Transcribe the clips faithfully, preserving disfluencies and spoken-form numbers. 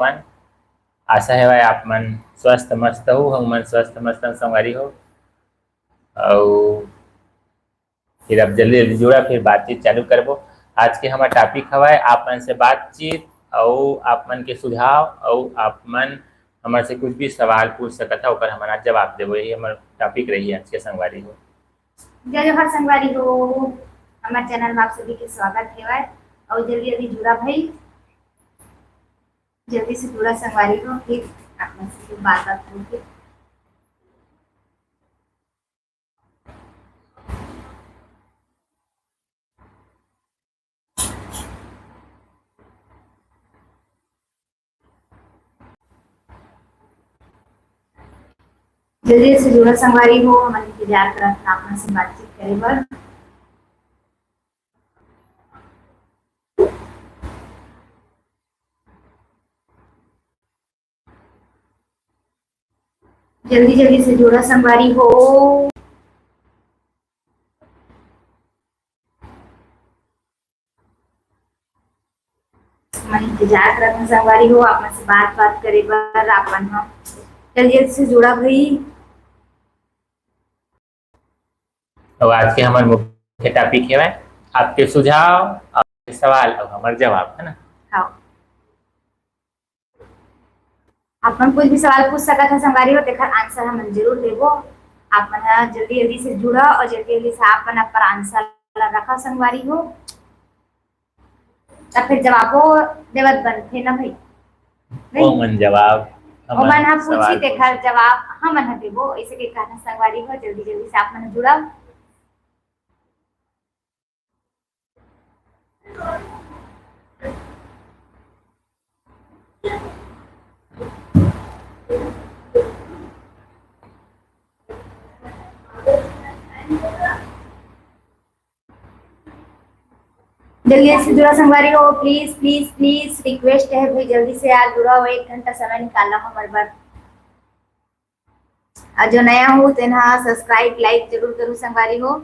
मन। आशा हेवय आप मन स्वस्थ मस्त हो, हम मन स्वस्थ मस्त हन संगवारी हो। अउ फिर अब जल्दी जल्दी जुड़ा, फिर बातचीत चालू करबो। आज के हमर टॉपिक हवय आप मन से बातचीत, अउ आप मन के सुझाव, अउ आप मन हमर से कुछ भी सवाल पूछ सकत हव, ओकर हमन आज जवाब देबो। यही हमर टॉपिक रही आज के संगवारी हो। जय जोहार संगवारी हो, हमर चैनल में आप सभी के स्वागत हेवय। अउ जल्दी जल्दी जुड़ा भाई, जल्दी से जुड़ा संगवारी हो, फिर आप मन से बात बात होगी। जल्दी से जुड़ा संगवारी हो, हमन इंतजार करत हन आप मन से बातचीत करे बर। जल्दी जल्दी से जुड़ा संगवारी हो। मैं इंतजार करत हूँ संगवारी हो, आप मन से बात बात करे बर। आप मन ह जल्दी जल्दी से जुड़ा भाई। तो आज के हमर मुख्य टॉपिक हेवय आपके सुझाव, आपके सवाल अउ हमर जवाब, है ना? हाँ। आप मन कुछ भी सवाल पूछ सकत ह संगवारी हो, तेखर आंसर हमन जरूर देबो। आप मन ह जल्दी जल्दी से जुड़ा अउ जल्दी जल्दी से आप मन अपन आंसर ला रखा संगवारी हो, त फिर जवाबो देवत बनथे ना भाई। नहीं? ओमन जवाब, ओमन ह पूछी, तेखर जवाब हमन ह देबो, ऐसे के कहना संगवारी हो। जल्दी जल्दी से आप मन जुड़ा। जल्दी से जुड़ा संगवारी हो, प्लीज प्लीज प्लीज रिक्वेस्ट है भाई, जल्दी से यार जुड़ा हो, एक घंटा समय निकालना हो हमारे बर। और जो नया हो तेना सब्सक्राइब लाइक जरूर करू संगवारी हो।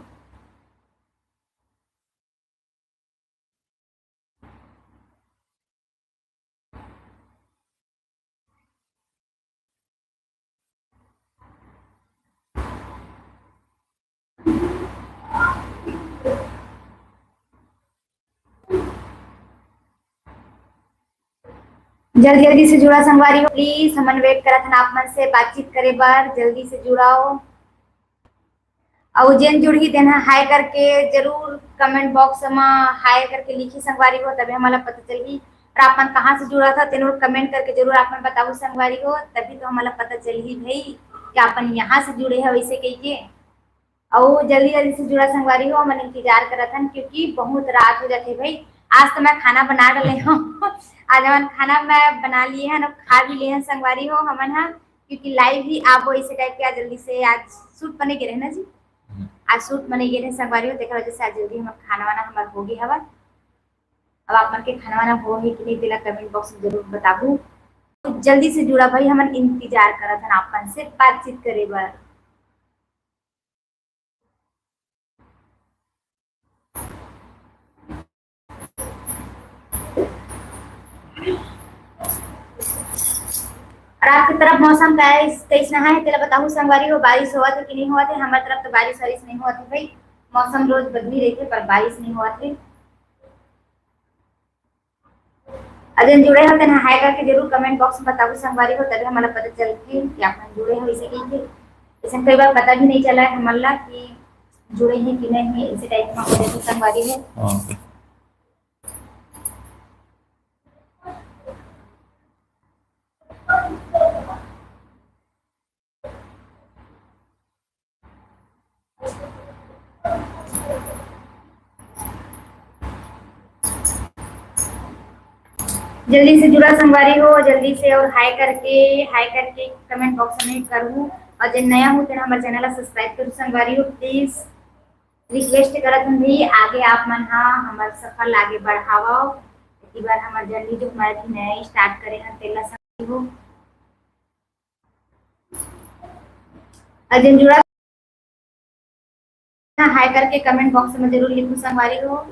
जल्दी जल्दी से जुड़ा संगवारी हो, प्लीज हमन वेट करत हन आप मन से बातचीत करे बर। जल्दी से जुड़ाओ। अउ जेन जुड़ही तेन ह हाय करके जरूर कमेंट बॉक्स म हाय करके लिखी संगवारी हो, तभी हमला पता चलही। और आप मन कहाँ से जुड़ा था तेन कमेंट करके जरूर आप मन बताबू संगवारी हो, तभी तो हमला पता चलही भाई कि आप मन यहाँ से जुड़े हो ऐसे कह के। अउ जल्दी जल्दी से जुड़ा संगवारी हो, हमन इंतजार करत हन क्योंकि बहुत रात हो जाथे भाई। आज तो मैं खाना बना डले हूँ। आज हमन खाना मैं बना लिए हन, खा भी लिए हन संगवारी हो हमन ह, क्योंकि लाइव ही आबो इसे टाइप के। आज जल्दी से आज शूट बने गे रहे ना जी, हम्म। आज शूट बने गे रहे संगवारी हो, तेकर वजह से आज जल्दी हमर खाना वाना हमर हो गे हवय। अब आप मन के खाना वाना हो हे कि नहीं तेला कमेंट बॉक्स में जरूर बताबू। जल्दी से जुड़ा भाई, हमन इंतजार करत हन आप मन से बातचीत करे बर। और आपके तरफ मौसम कैस-, कैसना है, तेला बताहू संगवारी हो, बारिश होवत है कि नहीं होवत है? हमारे तरफ तो बारिश वारिश नहीं होवत है भाई, मौसम रोज बदली रहते पर बारिश नहीं होवत है। अउ जेन जुड़े हो तेन हाय करके जरूर कमेंट बॉक्स में बताबू संगवारी हो, तभी हमला पता चलथे कि आप मन जुड़े हो इसे कहिके। ऐसे कई बार पता भी नहीं चला है हमला कि जुड़े हैं कि नहीं है, इसे टाइप में हो जाथे संगवारी हो। हाँ। जल्दी से जुड़ा संगवारी हो, जल्दी से और हाय करके, हाय करके कमेंट बॉक्स में करू। और जे नया हो तेन हमर चैनल ला सब्सक्राइब करू संगवारी हो, प्लीज रिक्वेस्ट करत हूँ भी, आगे आप मन हा हमर सफर ला आगे बढ़ावव। इसी बार हमर जर्नी जो हमर अभी नया स्टार्ट करे हन तेला संगवारी हो। अउ जेन जुड़ा हाय करके कमेंट बॉक्स में जरूर लिखू संगवारी हो।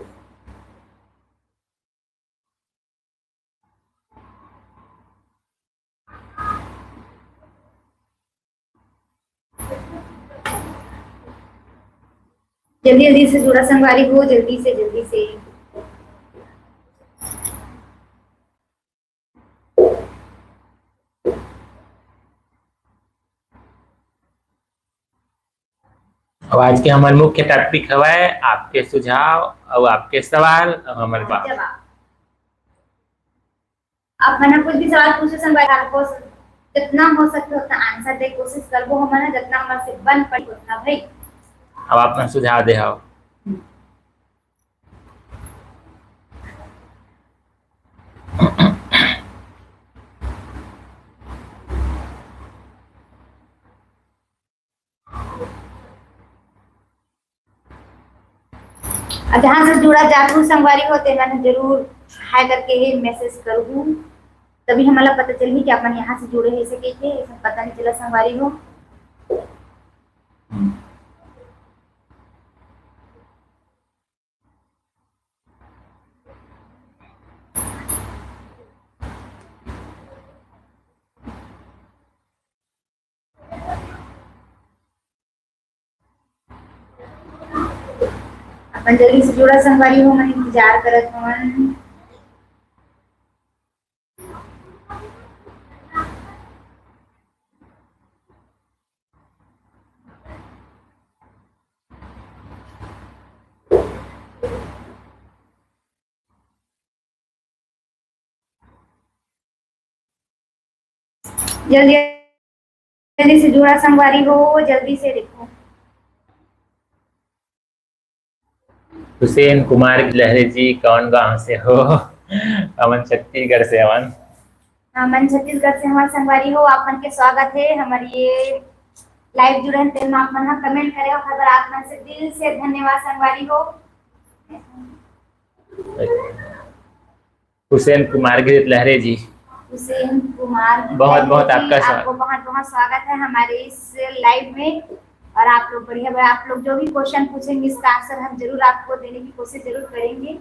जल्दी जल्दी से जुड़ा संगवारी हो, जल्दी से, जल्दी से। अब आज के हमर मुख्य टॉपिक हवय आपके सुझाव अउ आपके सवाल अउ हमर बात। जवाब। आप मन ह कुछ भी सवाल पूछो संगवारी, आपको जितना हो सकता उतना आंसर दे कोशिश करबो हमन ह, जितना हमर से बन पाई उतना भाई। अब आप मन सुझाव दे हव। अउ जहाँ से जुड़ा जागरूक संगवारी हो, ते मन जरूर हाय करके ही मैसेज करहू, तभी हमला पता चलही कि आप मन यहाँ से जुड़े हे, ऐसे कहिके, ऐसे पता नहीं चला संगवारी हो। अपन जल्दी से जुड़ा संगवारी हो, मन इंतजार करत हवन। जल्दी, जल्दी से जुड़ा संगवारी हो, जल्दी से देखो। हुसैन कुमार लहरे जी, कौन गांव से हो? हमन छत्तीसगढ़ से हवन। हमन छत्तीसगढ़ से हवन संगवारी हो, आप मन के स्वागत है हमर ये लाइव जुड़े हैं, तेन आप मन ह कमेंट करे हो, ओकर बर आप मन से दिल से धन्यवाद संगवारी हो। हुसैन कुमार गिरत लहरे जी। हुसैन कुमार गिरत बहुत, लहरे बहुत जी, आपका स्वागत। आपको बहुत, बहुत स्वागत है हमारे इस लाइव में। और आप लोग बढ़िया, बढ़िया, आप लोग जो भी क्वेश्चन पूछेंगे, इसका आंसर हम जरूर आपको देने की कोशिश जरूर करेंगे।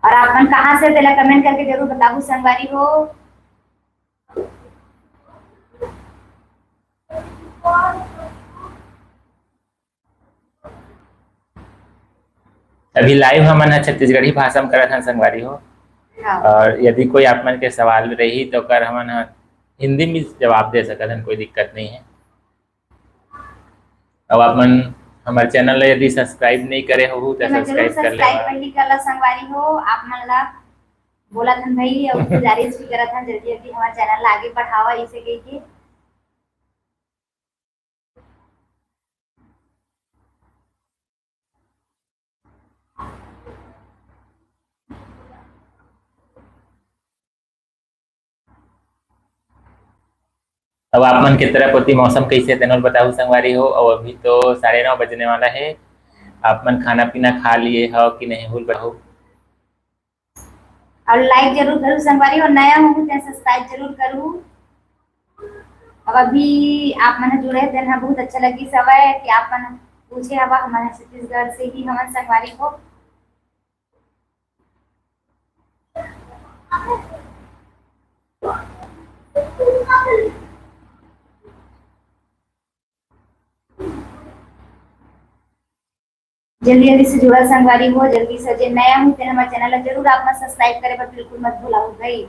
और आप मन कहाँ से, तेला कमेंट करके जरूर बताबू संगवारी हो। अभी लाइव हमन ह छत्तीसगढ़ी भाषा में करत हन संगवारी हो। हाँ। और यदि कोई आप मन के सवाल रही तो ओकर हमन ह हिंदी में जवाब दे सकत हन, कोई दिक्कत नहीं है। अब आप मन हमर चैनल ला यदि सब्सक्राइब नहीं करे हो तो एमा जरूर सब्सक्राइब कर सब्सक्राइब लेवा। पहली कर ला संगवारी हो, आप मन ला बोलत हन भाई, और गुजारिश भी करत हन जल्दी जल्दी हमर चैनल ला आगे बढ़ावा, इसे कहिके। अब आप मन के तरफ होती मौसम कैसे, तेनोल बताहू संगवारी हो। और अभी तो साढ़े नौ बजने वाला है, आप मन खाना पीना खा लिए हो कि नहीं, हुल बताहू। और लाइक जरूर करू संगवारी, और नया हो तो सब्सक्राइब जरूर करू। अब अभी आप मन जुड़े तेन ह बहुत अच्छा लगी सवय कि आप मन पूछे हवा, हमन छत्तीसगढ़ से ही हमन संगवारी हो। जल्दी जल्दी से जुड़ा संगवारी हो, जल्दी से जे नया हो तेन हमर चैनल ला जरूर आप मन सब्सक्राइब करे बर बिल्कुल मत भुलाओ भाई।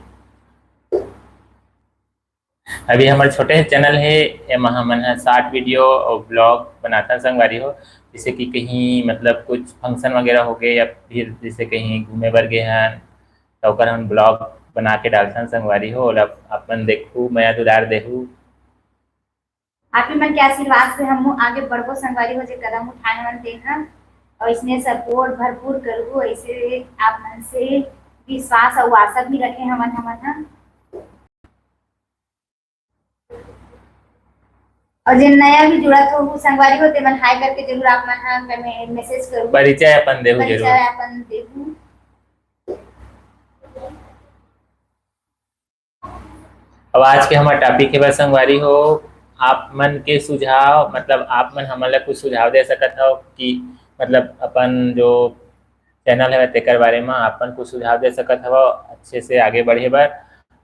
अभी हमर छोटे चैनल है, एमा हमन ह शॉर्ट वीडियो और ब्लॉग बनाथन संगवारी हो, जैसे कि कहीं मतलब कुछ फंक्शन वगैरह हो गए या फिर जैसे कहीं घूमे बर गए हन तो ओकर हम ब्लॉग बना के डालथन संगवारी हो। और आप, आप मन देखू, मया दुलार देहू। आप ही मन के आशीर्वाद से हम आगे बढ़बो संगवारी हो, जे कदम उठाए हवन तेन ह। और इसने सपोर्ट भरपूर करबो, ऐसे आप मन से विश्वास और आशा भी रखे हवन हमन ह। और जे नया भी जुड़त हो संगवारी हो, ते मन हाय करके जरूर आप मन ह कमे-, मैसेज करू। परिचय अपन देहू परिचय जरूर। अपन देहू। अब आज के हमर टॉपिक हे बस संगवारी हो, आप मन के सुझाव, मतलब आप मन हमन ला कुछ सुझाव दे सकत हव कि मतलब अपन जो चैनल हवय तेकर बारे म आप मन कुछ सुझाव दे सकत हव अच्छे से आगे बढ़े बर,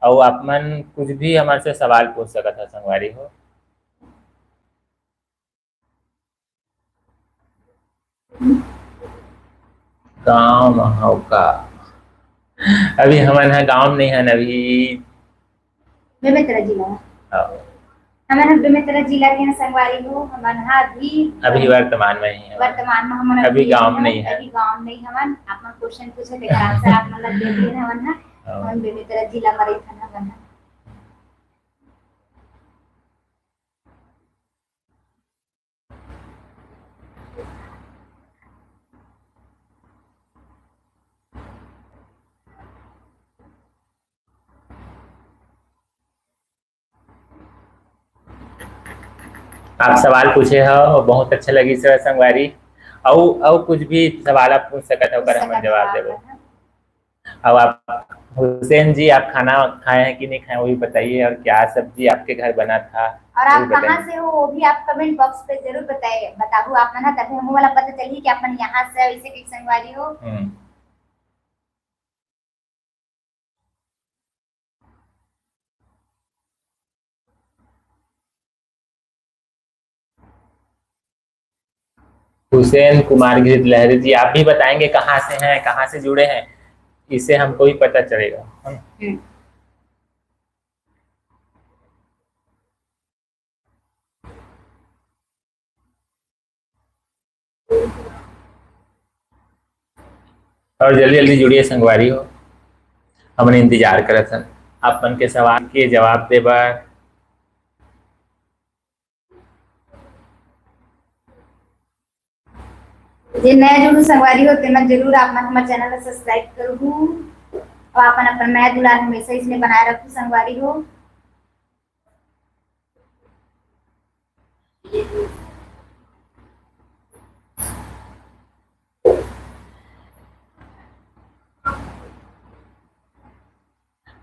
अउ आप मन कुछ भी हमर से सवाल पूछ सकत हव संगवारी हो। गाँव म हव का? अभी हमन ह गाँव म नइ हन, अभी बेमेतरा जिला। हाँ। हमन ह बेमेतरा जिला के हन संगवारी हो, हमन ह अभी अभी वर्तमान में ही हवन। वर्तमान में हमन अभी अभी गाँव में हवन, नहीं है। अभी गाँव में नहीं हवन। आप मन क्वेश्चन पूछे, तेकर आंसर आप मन ला दे दिए हवन ह। हाँ। हमन बेमेतरा जिला में रहिथन हमन ह। आप सवाल पूछे हो, बहुत अच्छा लगिस संगवारी। अउ, अउ कुछ भी सवाल आप पूछ सकत हो, ओकर हमन जवाब देबो। अउ आप, हुसैन जी, आप खाना खाए हैं कि नहीं खाए, वो भी बताइए, और क्या सब्जी आपके घर बना था, और वो आप भी बताइए। कहाँ से हो, वो भी आप कमेंट बॉक्स पे जरूर बताइए, बताबू आप मन ह, तभी हमू वाला पता चलही कि आप मन यहाँ से हो, इसे की संगवारी हो। हम्म। हुसैन कुमार गिरलहरी जी, आप भी बताएंगे कहाँ से हैं, कहाँ से जुड़े हैं, इससे हमको भी पता चलेगा, है ना? हम्म। और जल्दी जल्दी जुड़िए संगवारी हो, हमन इंतजार करत हन आप मन के सवाल के जवाब दे बर। जे नया जुड़ू संगवारी हो, तेमन जरूर आप मन हमर चैनल ला सब्सक्राइब करहू और अपन, अपन मया दुलार हमेशा इसने बनाए रखू संगवारी हो।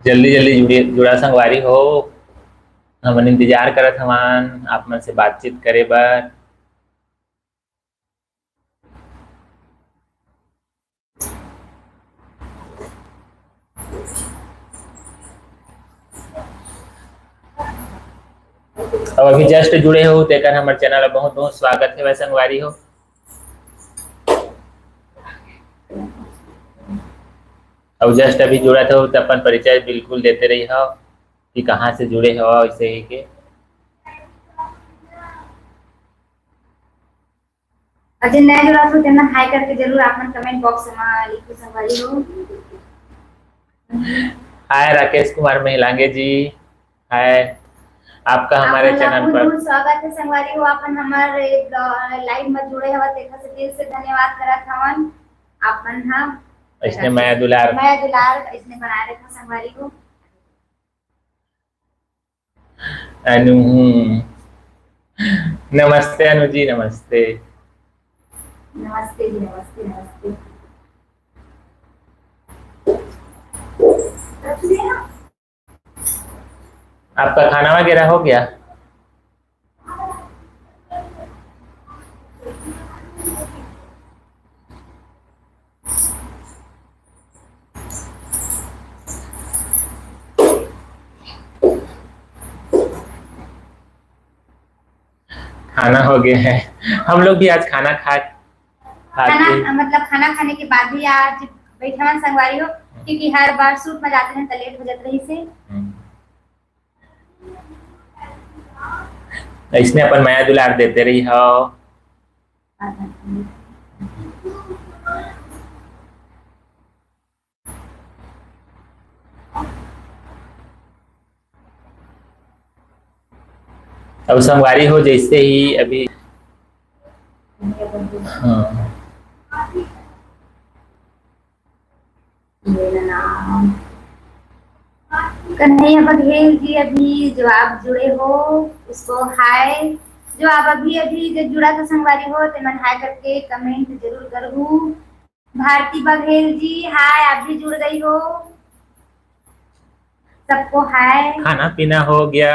जल्दी जल्दी जुड़े, जुड़ा संगवारी हो, हमन इंतजार करत हवन आप मन से बातचीत करे बर। अब अभी just जुड़े हो, तेकर हमर चैनल ला बहुत बहुत स्वागत हे, वह संगवारी हो। अब just अभी जुड़त हो, तो अपन परिचय बिल्कुल देते रही हो कि कहाँ से जुड़े हो, ऐसे ही के। अउ जे नया जुड़ा हो, तेमन हाय करके जरूर आप मन कमेंट बॉक्स में लिखो संगवारी हो। हाय राकेश कुमार महिलांगे जी, हाय, आपका हमारे आप मन ला चैनल बहुत पर बहुत स्वागत है संगवारी हो, आप मन हमारे, अ, लाइव में जुड़े हवा, तेखा से दिल से धन्यवाद करत हवन। आप मन हा इसने मया दुलार। मया दुलार इसने बनाए रखा संगवारी हो। अनु, हम्म। नमस्ते अनु जी, नमस्ते। नमस्ते जी, नमस्ते, नमस्ते। आपका खाना वगैरह हो गया? खाना हो गया है। हम लोग भी आज खाना खा, खा खाना, के मतलब खाना खाने के बाद ही आज बैठे हन संगवारी हो, क्योंकि हर बार शूट में जाते हैं तो लेट हो जात रही से। हम्म। इसने अपन मया दुलार देते रही हो। अब संगवारी हो जैसे ही अभी, हाँ। मेरा नाम कन्हैया बघेल जी अभी जो आप जुड़े हो उसको हाय। जो आप अभी अभी जो जुड़ा था संगवारी हो, तेमन हाय करके कमेंट जरूर करहू। भारती बघेल जी हाय, आप भी जुड़ गई हो, सबको हाय। खाना पीना हो गया?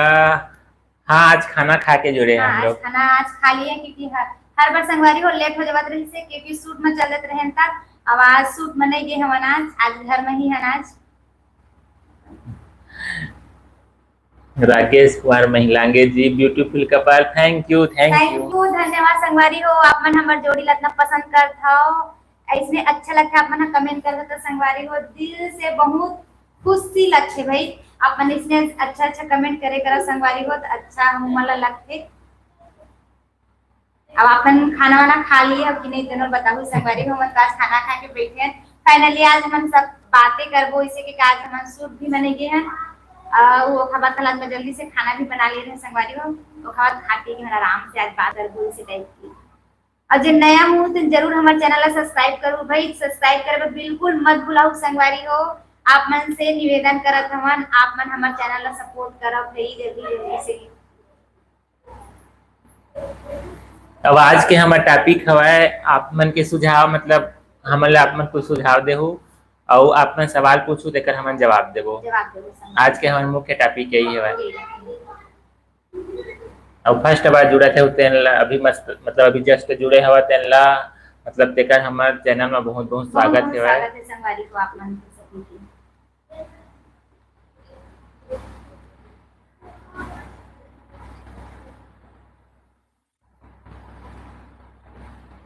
हाँ, आज खाना खा के जुड़े हैं हाँ, हम आज लोग। खाना आज खा लिए, क्योंकि हर, हर बार संगवारी हो लेट हो जावत रही से, क्योंकि शूट में चल देते रहे तब। अब आज शूट में नहीं गए हवन, आज, आज घर में ही हन आज। राकेश कुमार महिलांगे जी, beautiful couple, thank you, thank you। धन्यवाद संगवारी हो, आप मन हमर जोड़ी ला इतना पसंद करत हव, ऐसने अच्छा लगथे आप मन comment करत हव तो संगवारी हो, दिल से बहुत खुशी लगथे भाई, आप मन इसने अच्छा अच्छा comment करे करा संगवारी हो तो अच्छा हमन ला लगथे। अब अपन खाना वाना खा लिए हो कि नहीं, तेनो बताहू संगवारी हो। हमन तो आज खाना खा के बैठे हैं। Finally आज हमन सब बातें करबो, इसे के आज हमन shoot भी बने गए हैं। आ, वो खबर तलाश में जल्दी से खाना भी बना ले रहे हैं संगवारी हो। वो खबर खा पी के हमन आराम से आज बात करबो इसे type की। और जे नया हो तो जरूर हमारे channel ला subscribe करू भाई, subscribe करे बर बिल्कुल मत भुलाहू संगवारी हो। आप मन से निवेदन करत हवन, आप मन हमारे channel ला support करब भाई जल्दी जल्दी से। अब आज के हमर topic हवय आप मन के सुझाव, मतलब हमन ला आप मन कुछ सुझाव देहू, अउ आप मन सवाल पूछू, तेकर हमन जवाब देबो। जवाब देबो संगवारी। आज के हमर मुख्य topic यही हवय। जी। अउ first बार जुड़त हे तेन ला अभी मस्त, मतलब अभी just जुड़े हवा तेन ला, मतलब तेकर हमर channel में बहुत बहुत स्वागत बहुत हवय। स्वागत है संगवारी को आप मन के सभी की।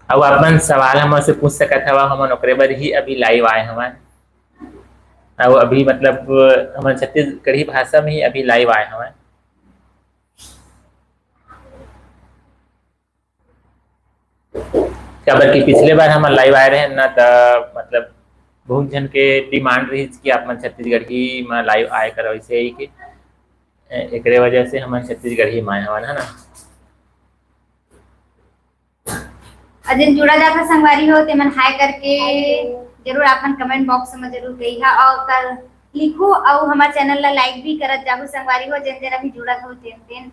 अउ आप मन सवाल हमन से पूछ सकत हवा, हमन ओकरे बर ही अभी live आए हवन। अउ अभी मतलब हमन छत्तीसगढ़ी भाषा में ही अभी live आए हवन। काबर कि पिछले बार हमन live आए रहे ना, त मतलब बहुत झन के demand रहिस कि आप मन छत्तीसगढ़ी में live आए करो, ऐसे ही कि ए-, एकरे वजह से हमन छत्तीसगढ़ी में आए हवन, है ना? अउ जेन जुड़ा जात हे संगवारी हो, तेमन hi करके जरूर आप मन comment box में जरूर कहिहा अउ कर लिखो अउ हमारे channel ला like भी करत जाहू संगवारी हो, जेन जेन अभी जुड़त हो तेन तेन।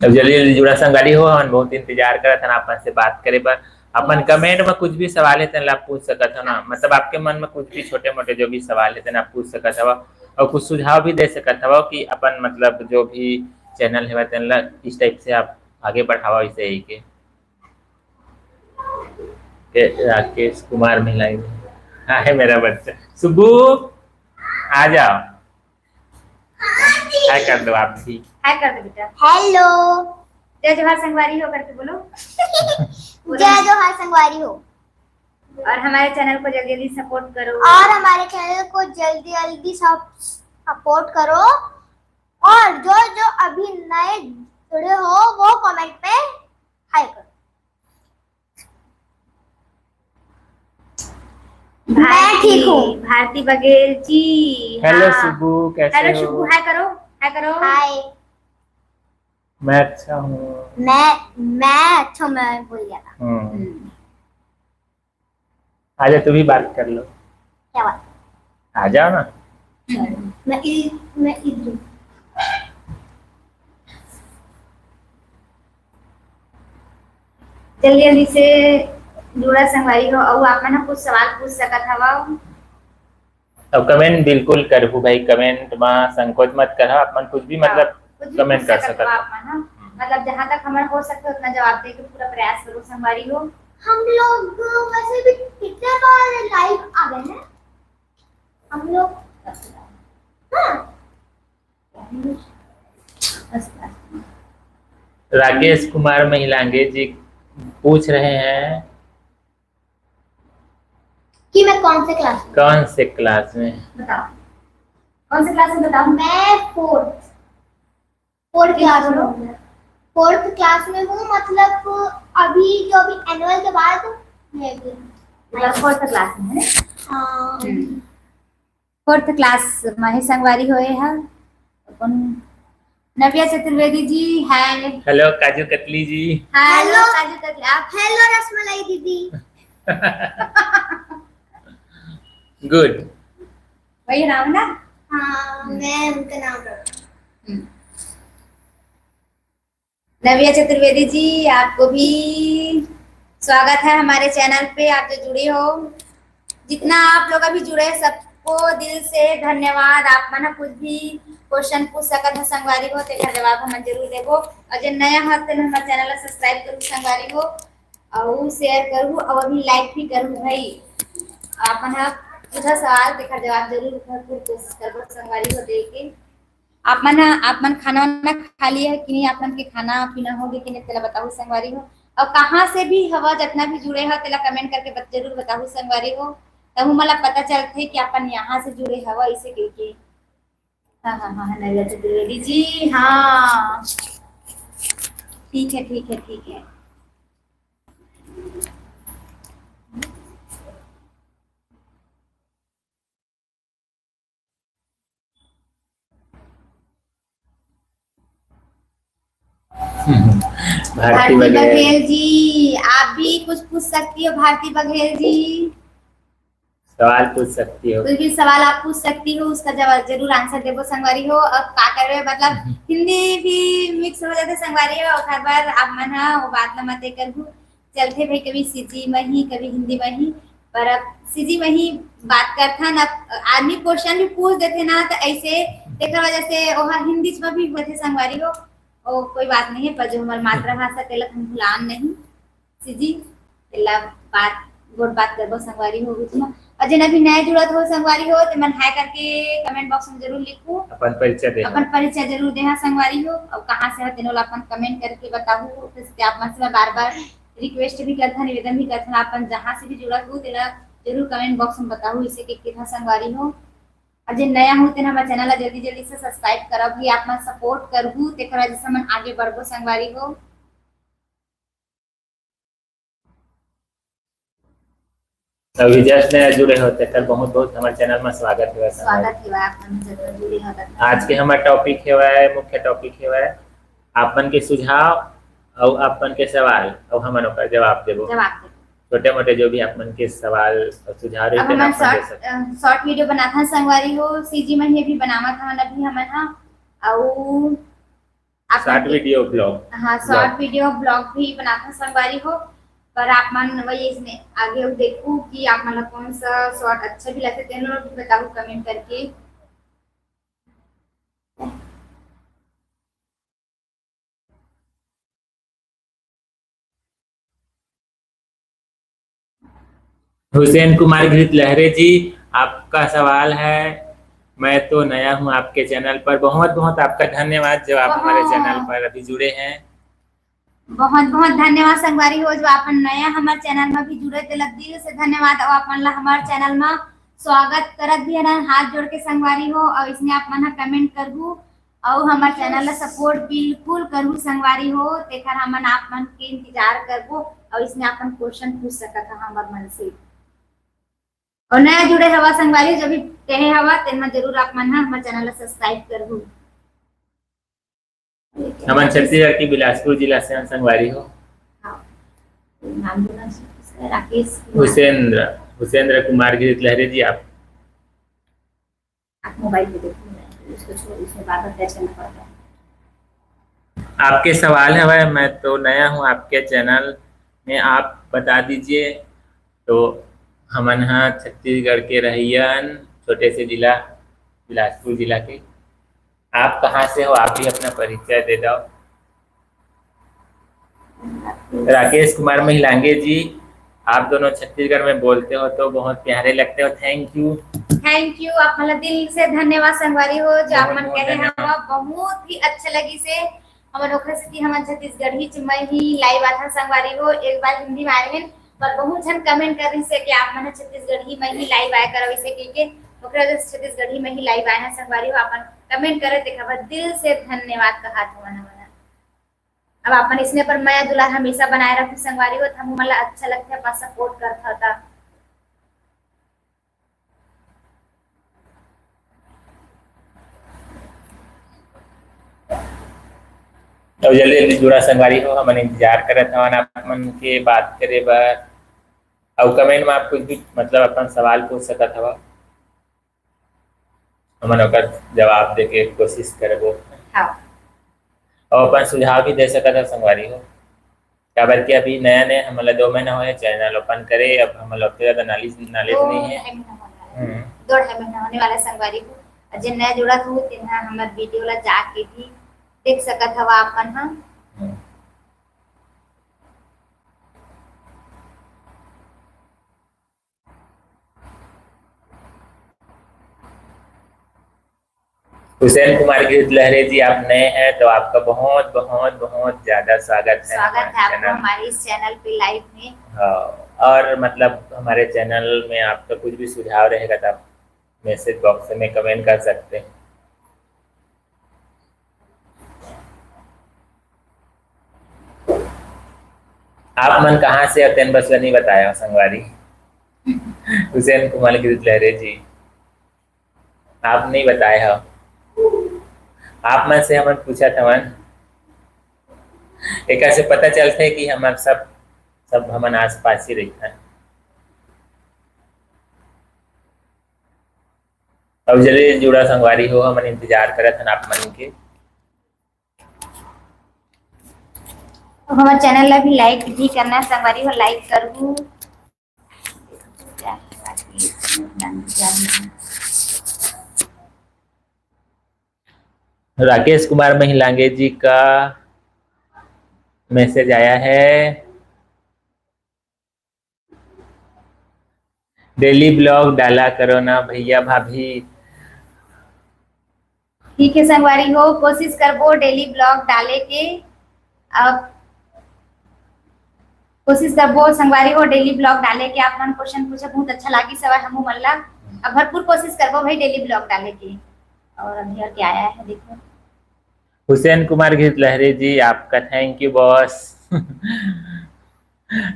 अब जल्दी जल्दी जुड़ा संगवारी हो, हमन बहुत इंतजार करत हन आप मन से बात करे बर। अपन comment में कुछ भी सवाल हे तेन ला पूछ सकत हो ना, मतलब आपके मन में कुछ भी छोटे मोटे जो भी सवाल हे तेन आप पूछ सकत हव अउ कुछ सुझाव भी दे सकत हव कि अपन मतलब जो भी channel हे तेन ला इस type से आप आगे बढ़ावा, इसे ही के। के राकेश कुमार महिलांगे। हाँ, है मेरा बच्चा। सुब्बू, आ जाओ। Hi कर दो आप भी। Hi कर दो बेटा। Hello। जय जोहार संगवारी हो करके बोलो। जय जोहार संगवारी हो। और हमारे channel को जल्दी जल्दी support करो। और हमारे channel को जल्दी जल्दी सब support करो। और जो जो अभी नए जुड़े हो वो comment में hi करो। मैं ठीक हूँ। भारती बघेल जी। Hello हाँ। सुब्बू, कैसे Hello हो? सुब्बू, hi करो, hi करो। Hi। मैं अच्छा हूँ। मैं मैं अच्छा, मैं भूल गया था। हम्म। हम्म। आजा, तू भी बात कर लो। क्या बात? आ जाओ ना। मैं इ- मैं इधर हूँ। जल्दी जल्दी से जुड़ा संगवारी हो, अउ आप मन ह कुछ सवाल पूछ सकत हवव। अब comment बिल्कुल करहु भाई, comment मा संकोच मत करहु, आप मन कुछ भी मतलब कुछ भी comment पूछ कर सकत सकत हव हव। आप मन ह। मतलब जहाँ तक हमर हो सकत हे उतना जवाब दे के पूरा प्रयास करो संगवारी हो। हम लोग वैसे भी कितने बार live आ गए हैं हम लोग। हाँ। राकेश कुमार महिलांगे जी पूछ रहे हैं कि मैं कौन से class में? कौन से class में? बताओ, कौन से class में बताओ? मैं fourth, fourth class में हूँ। Fourth class में हूँ, मतलब अभी जो अभी annual के बाद मैं भी मतलब fourth class में है ना? हाँ। हम्म। Fourth class में हे संगवारी हो। अपन नव्या चतुर्वेदी जी, hi। Hello काजू कतली जी। Hello Hello। काजू कतली, आप? Hello रसमलाई दीदी। Good। वही नाम ना? हाँ, मैं उनका नाम रखा। हम्म। नव्या चतुर्वेदी जी, आपको भी स्वागत है हमारे channel पे, आप जो जुड़े हो, जितना आप लोग अभी जुड़े, सबको दिल से धन्यवाद। आप मन कुछ भी question पूछ सकत हो संगवारी हो, तेकर जवाब हम जरूर देबो। और जो नया हो, तो हमारे channel ला subscribe करू संगवारी हो, और share करू, और अभी like भी करू भाई। आप मन पूछा सवाल, तेकर जवाब जरूर भरपूर कोशिश करबो संगवारी हो दे के। आप मन ह, आप मन खाना वाना खा लिए है कि नहीं? आप मन के खाना पीना हो गए कि नहीं, तेला बताहू संगवारी हो। और कहाँ से भी हवा, जितना भी जुड़े हो, तेला comment करके बत-, जरूर बताहू संगवारी हो। तब हमला पता चलथे कि अपन यहाँ से जुड़े हवा, इसे कह के। हाँ, हाँ, हाँ, हाँ, नैवेद्य द्विवेदी जी, हाँ। ठीक है, ठीक है, ठीक है। भारती भारती बघेल। बघेल जी, आप भी कुछ पूछ सकती हो भारती बघेल जी। सवाल पूछ सकती हो। कोई भी सवाल आप पूछ सकती हो, उसका जवाब जरूर answer देबो संगवारी हो। अब का करबे, मतलब, हम्म। हिंदी भी mix हो जाथे संगवारी हो, और हर बार आप मन ह वो बात ला मत करहू। चलथे भाई, कभी सीजी में ही, कभी हिंदी में ही, पर अब सीजी में ही बात करथन। अब आदमी question भी पूछ देथे ना, तो ऐसे तेकर वजह से ओहा हिंदी में भी होथे संगवारी हो। ओ, कोई बात नहीं है, पर जो हमार मातृभाषा, तेला हम भुलान नहीं। सीजी, तेला बात, गोठ बात करबो संगवारी हो बीच में। और जेन अभी नया जुड़त हो संगवारी हो, ते मन hi करके comment box में जरूर लिखू। अपन परिचय देहू। अपन परिचय जरूर देहा संगवारी हो, और कहाँ से हो, तेनो ला अपन comment करके बताहू। जैसे कि आप मन से मैं बार-बार request भी करथन, निवेदन भी करथन, आप मन जहाँ से भी जुड़त हो, तेला जरूर comment box में बताहू, इसे के कितना संगवारी हो। और जे नया हो, तेन हमर channel ला जल्दी-जल्दी से subscribe करब, भी आप मन support करहू, तेकर वजह से मन आगे बढ़बो संगवारी हो। अभी just नया जुड़े हो, तेकर बहुत-बहुत हमर channel में स्वागत हेवय। स्वागत हेवय, आप मन जरूर जुड़े हो, तब आज के हमर topic हेवय, मुख्य topic हेवय, आप मन के सुझाव अउ आप मन के सवाल, अउ हमन ओकर जवाब देबो। जवाब देबो। छोटे-मोटे जो भी आप मन के सवाल अउ सुझाव रही, अब तेन हमन आप मन दे short, सकत। अ, short video बनाथन संगवारी हो, सीजी में ही अभी बनावत हवन अभी हमन ह, अउ आप short मन के video blog। हाँ, short blog। Video blog भी बनाथन संगवारी हो, पर आप मन वही इसने आगे देखू कि आप मन ला कौन सा short अच्छा भी लगथे, तेन ला भी बताहू comment करके। हुसैन कुमार घृत लहरे जी, आपका सवाल है, मैं तो नया हूँ आपके channel पर। बहुत बहुत आपका धन्यवाद जो आप हमारे बहुत। Channel पर अभी जुड़े हैं। बहुत बहुत धन्यवाद संगवारी हो, जो आप मन नया हमर channel में भी जुड़े, तेला दिल से धन्यवाद। और आप मन ला हमर channel में स्वागत करत भी हन हाथ जोड़ के संगवारी हो, और इसने आप मन ह comment करहू अउ हमर channel ला support बिल्कुल करहू संगवारी हो, तेखर हमन आप मन के इंतजार करबो। अउ इसने अपन question पूछ सकत ह हमर मन से। अउ नया जुड़े हवा संगवारी, जो भी कहे हवा, तेन मन जरूर आप मन ह हमर channel ला subscribe करहू। हमन छत्तीसगढ़ के बिलासपुर जिला से हन संगवारी हो। हाँ। नाम बोला, राकेश कुमार। हुसेंद्र, हुसेंद्र कुमार गिरी लहरे जी, आप आप मोबाइल पे देखो ना, इसको छोड़, इसमें बार-बार टच करना पड़ता है। आपके सवाल हवय, मैं तो नया हूँ आपके channel में, आप बता दीजिए। तो हमन ह छत्तीसगढ़ के रहइया हन, छोटे से जिला बिलासपुर जिला के। आप कहाँ से हो, आप भी अपना परिचय दे दो। राकेश कुमार महिलांगे जी, आप दोनों छत्तीसगढ़ में बोलते हो तो बहुत प्यारे लगते हो। Thank you। Thank you, आप मन ला दिल से धन्यवाद संगवारी हो, जो आप मन कहे हवा, बहुत ही अच्छा लगिस हे। हमन ओखर सेती हमन छत्तीसगढ़ी च-, में ही live आथन संगवारी हो। एक बार हिंदी में आए रहेन, पर बहुत झन comment कर रहिस हे कि आप मन छत्तीसगढ़ी में ही live आए करव, इसे कहिके ओखर वजह से छत्तीसगढ़ी में ही live आए हन संगवारी हो। अपन comment करे तेखर बर दिल से धन्यवाद कहत हवन हमन। अब अपन इसने पर मया दुलार हमेशा बनाए रखू संगवारी हो, त हमन ला अच्छा लगथे, अपन support करथव त। अउ जल्दी जल्दी जुड़ा संगवारी हो, हमन इंतजार करत हवन आप मन के बात करे बर। अउ comment में आप कुछ भी, मतलब, अपन सवाल पूछ सकत हव। हमन ओकर जवाब दे के कोशिश करबो। हाँ। अउ अपन सुझाव भी दे सकत हव संगवारी हो, काबर कि अभी नया नया हमन ला दो महीना होए channel open करे, अब हमन ला ओतका ज्यादा knowledge, knowledge दो नहीं है। ढाई महीना होने वाला है। हम्म। दो ढाई महीना होने वाला है संगवारी हो। अउ जे नया जुड़त हो, तेन ह हमर video ला जाके भी देख सकत हव आप मन ह। हम्म। हुसैन कुमार गिरलहरे जी, आप नए हैं तो आपका बहुत, बहुत, बहुत ज्यादा स्वागत है स्वागत हमारे है आपको channel। हमारे इस channel पे live में। हाँ, और मतलब हमारे channel में आपका कुछ भी सुझाव रहेगा तो आप message box में comment कर सकते हैं। आप मन कहाँ से हो, तेन बस नहीं बताया हो संगवारी। हुसैन कुमार गिरलहरे जी, आप नहीं बताए हो। आप मन से हमन पूछत हवन, एकर से पता चलथे कि हमन सब, सब हमन आसपास ही रहिथन। अब जल्दी जुड़ा संगवारी हो, हमन इंतजार करत हन आप मन के। हमारे channel ला भी like भी करना संगवारी हो, like करू। राकेश कुमार महिलांगे जी का message आया है, daily blog डाला करो ना भैया भाभी। ठीक है संगवारी हो, कोशिश करबो daily blog डाले के। अब कोशिश करबो संगवारी हो daily blog डाले के। आप मन question पूछे, बहुत अच्छा लागिस हवय हमू मन ला। अब भरपूर कोशिश करबो भाई daily blog डाले के। और अभी और क्या आया है देखो। हुसैन कुमार गिरलहरे जी, आपका thank you boss।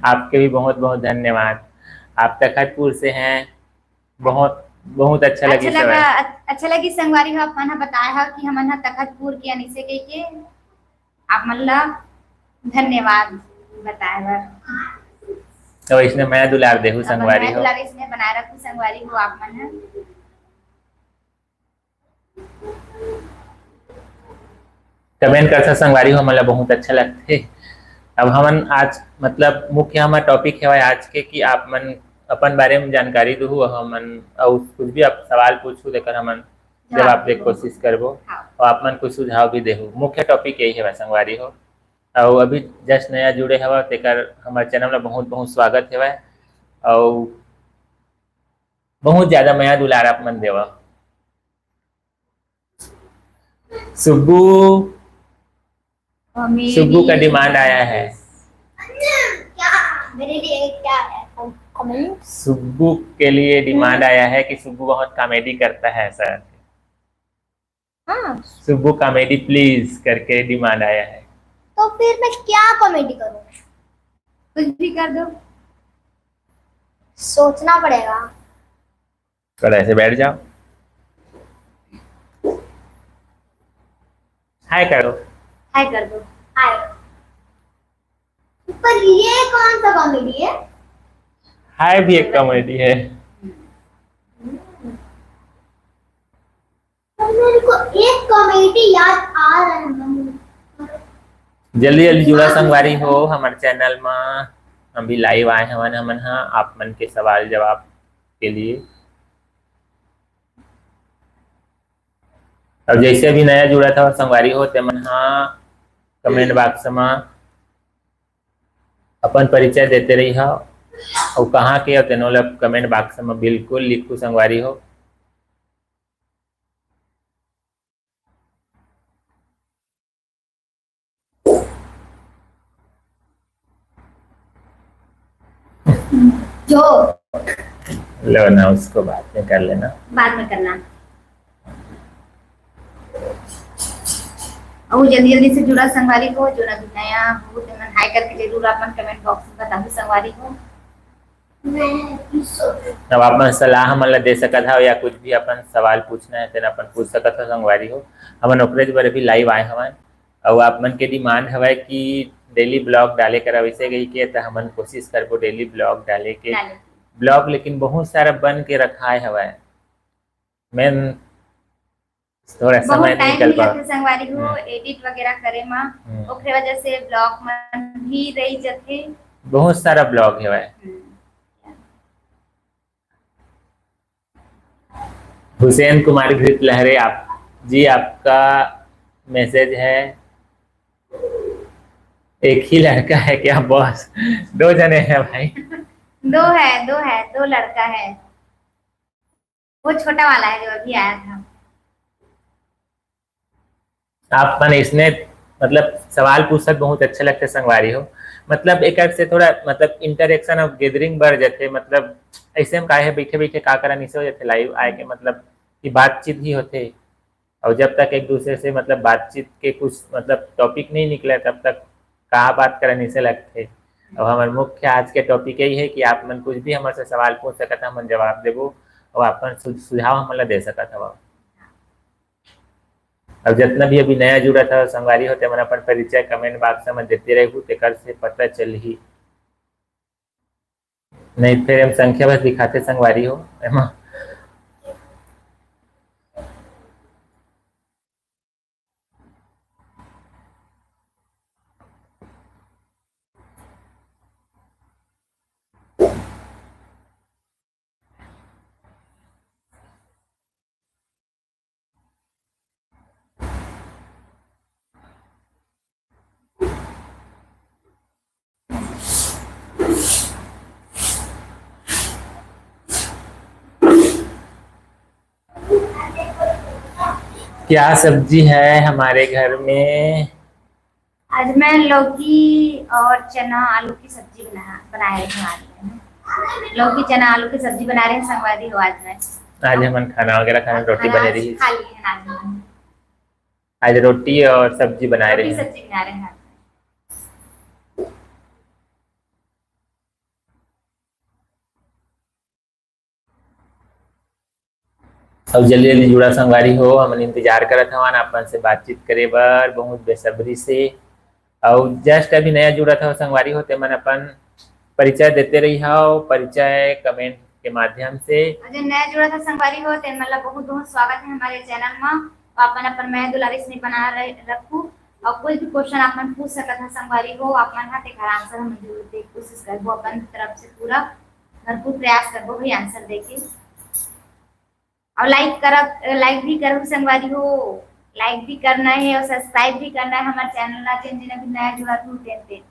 आपके भी बहुत बहुत धन्यवाद। आप तखतपुर से हैं, बहुत बहुत अच्छा अच्छा लगी लगा। अच्छा लगी संगवारी हो, आप मन ह बताए हो कि हमन ह तखतपुर के अनिसे कह के। आप मन ला धन्यवाद बताए बर। तो इसने मया दुलार देहू संगवारी हो। दुलार इसने बनाए रखू संगवारी हो आप मन ह। Comment करथा संगवारी हो, हमन ला बहुत अच्छा लगथे। अब हमन आज मतलब मुख्य हमर topic हवय आज के कि आप मन अपन बारे में जानकारी दुहू, हमन अउ कुछ भी आप सवाल पूछू तेकर हमन जवाब दे कोशिश करबो। हाँ। और आप मन कुछ सुझाव भी देहू। मुख्य topic यही हवय संगवारी हो। और अभी just नया जुड़े हवा तेकर हमर channel में बहुत बहुत स्वागत हवय। और बहुत ज्यादा मया दुलार आप मन देवा। सुब्बू, सुब्बू का demand आया है। क्या मेरे लिए क्या है? Comment? सुब्बू के लिए demand आया है कि सुब्बू बहुत comedy करता है sir। हाँ। सुब्बू comedy please करके demand आया है। तो फिर मैं क्या comedy करूँ? कुछ भी कर दो। सोचना पड़ेगा। थोड़ा ऐसे बैठ जाओ। Hi करो। Hi कर दो। Hi। पर ये कौन सा comedy है? Hi भी एक comedy है। पर मेरे को एक comedy याद आ रहा है। जल्दी जल्दी जुड़ा संगवारी हो हमर channel मा। हम भी live आए हवन हमन हा आप मन के सवाल जवाब के लिए। अब जैसे अभी नया जुड़ा था संगवारी हो, ते मन हा comment box मा अपन परिचय देते रही हा, और कहाँ के, और तेनो ला comment box मा बिल्कुल लिखू संगवारी हो। जो लो ना, उसको बाद में कर लेना। बाद में करना। और जल्दी जल्दी से जुड़ा संगवारी हो, जो ना नया हो, तो मन hi करके जरूर आप मन comment box में बताहू संगवारी हो। अब आप मन सलाह हमन ला दे सकत हव या कुछ भी अपन सवाल पूछना है, तेन अपन पूछ सकत हव संगवारी हो। हमन ओकरे बर अभी live आए हवन। अउ आप मन के demand हवय कि daily blog डाले करा, वैसे कही के, त हमन कोशिश करबो daily blog डाले के। डाले। Blog लेकिन बहुत सारा बन के रखाए हवय, मैं थोड़ा समय नहीं निकल पावत संगवारी हो। हम्म। Edit वगैरह करे मा, हम्म। ओकरे वजह से blog मन भी रह जथे। बहुत सारा blog हवय। हम्म। हुसैन कुमार घृत लहरे, आप जी, आपका message है, एक ही लड़का है क्या boss? दो जने हैं भाई। दो है, दो है, दो लड़का है। वो छोटा वाला है जो अभी आया था। आप मन इसने मतलब सवाल पूछत बहुत अच्छा लगथे संगवारी हो। मतलब एकर से थोड़ा मतलब interaction और gathering बढ़ जाथे। मतलब ऐसे हम काहे बैठे बैठे का करन, इसे हो जाथे live आए के मतलब कि बातचीत ही होथे। और जब तक एक दूसरे से मतलब बातचीत के कुछ मतलब topic नहीं निकले तब तक का बात करन इसे लगथे। और हमर मुख्य आज के topic यही है कि आप मन कुछ भी हमर से सवाल पूछ सकत हव, हमन जवाब देबो और अपन सु-, सुझाव हमन ला दे सकत हव। अब जितना भी अभी नया जुड़त हव संगवारी हो, ते मन अपन परिचय comment box में देते रहू, तेकर से पता चलही। नहीं, फिर हम संख्या बस दिखाते संगवारी हो, एमा। क्या सब्जी है हमारे घर में? आज मैं लौकी और चना आलू की सब्जी बना, बनाए रहे हूँ आज मैं। लौकी चना आलू की सब्जी बना रहे हैं संगवारी हो आज मैं। आज हमन खाना वगैरह खाना, रोटी बने रही। खा लिए हैं आज हमन। आज रोटी और सब्जी बनाए रहे हैं। सब्जी बना रहे हैं। अउ जल्दी जल्दी जुड़ा संगवारी हो, हमन इंतजार करत हवन अपन से बातचीत करे बर बहुत बेसब्री से। अउ just अभी नया जुड़त हव संगवारी हो, ते मन अपन परिचय देते रही हव, परिचय comment के माध्यम से। अउ जो नया जुड़त हव संगवारी हो, ते मन ला बहुत बहुत स्वागत है हमारे channel में। अपन अपन मया दुलारी से बना रहे, रखू। और कोई भी question आप मन पूछ सकत हव संगवारी हो, आप मन हा तेकर answer हम जरूर दे के कोशिश करबो अपन तरफ से पूरा। भरपूर प्रयास करबो भाई answer देके। और like करब, like भी करहु संगवारी हो, like भी करना है और subscribe भी करना है हमारे channel ला, जेन जेन अभी नया जुड़त हव तेन तेन।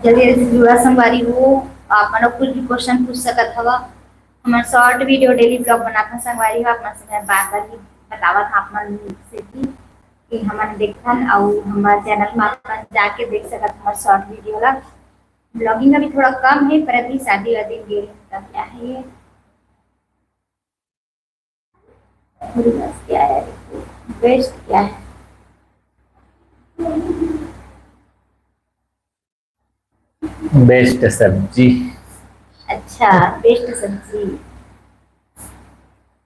जल्दी जल्दी से जुड़ा संगवारी हो, आप मन कुछ भी question पूछ सकत हव। हमर short video daily vlog बनाथन संगवारी हो, आप मन से मैं बार बार ही बतावत हव आप मन से भी कि हमन देखथन अउ हमर channel में आप मन जाके देख सकत हव हमर short video ला। Vlogging अभी थोड़ा कम है पर अभी शादी वादी में गेल का क्या है ये। मेरे पास क्या है? Best क्या है? Best सब्जी। अच्छा, best सब्जी।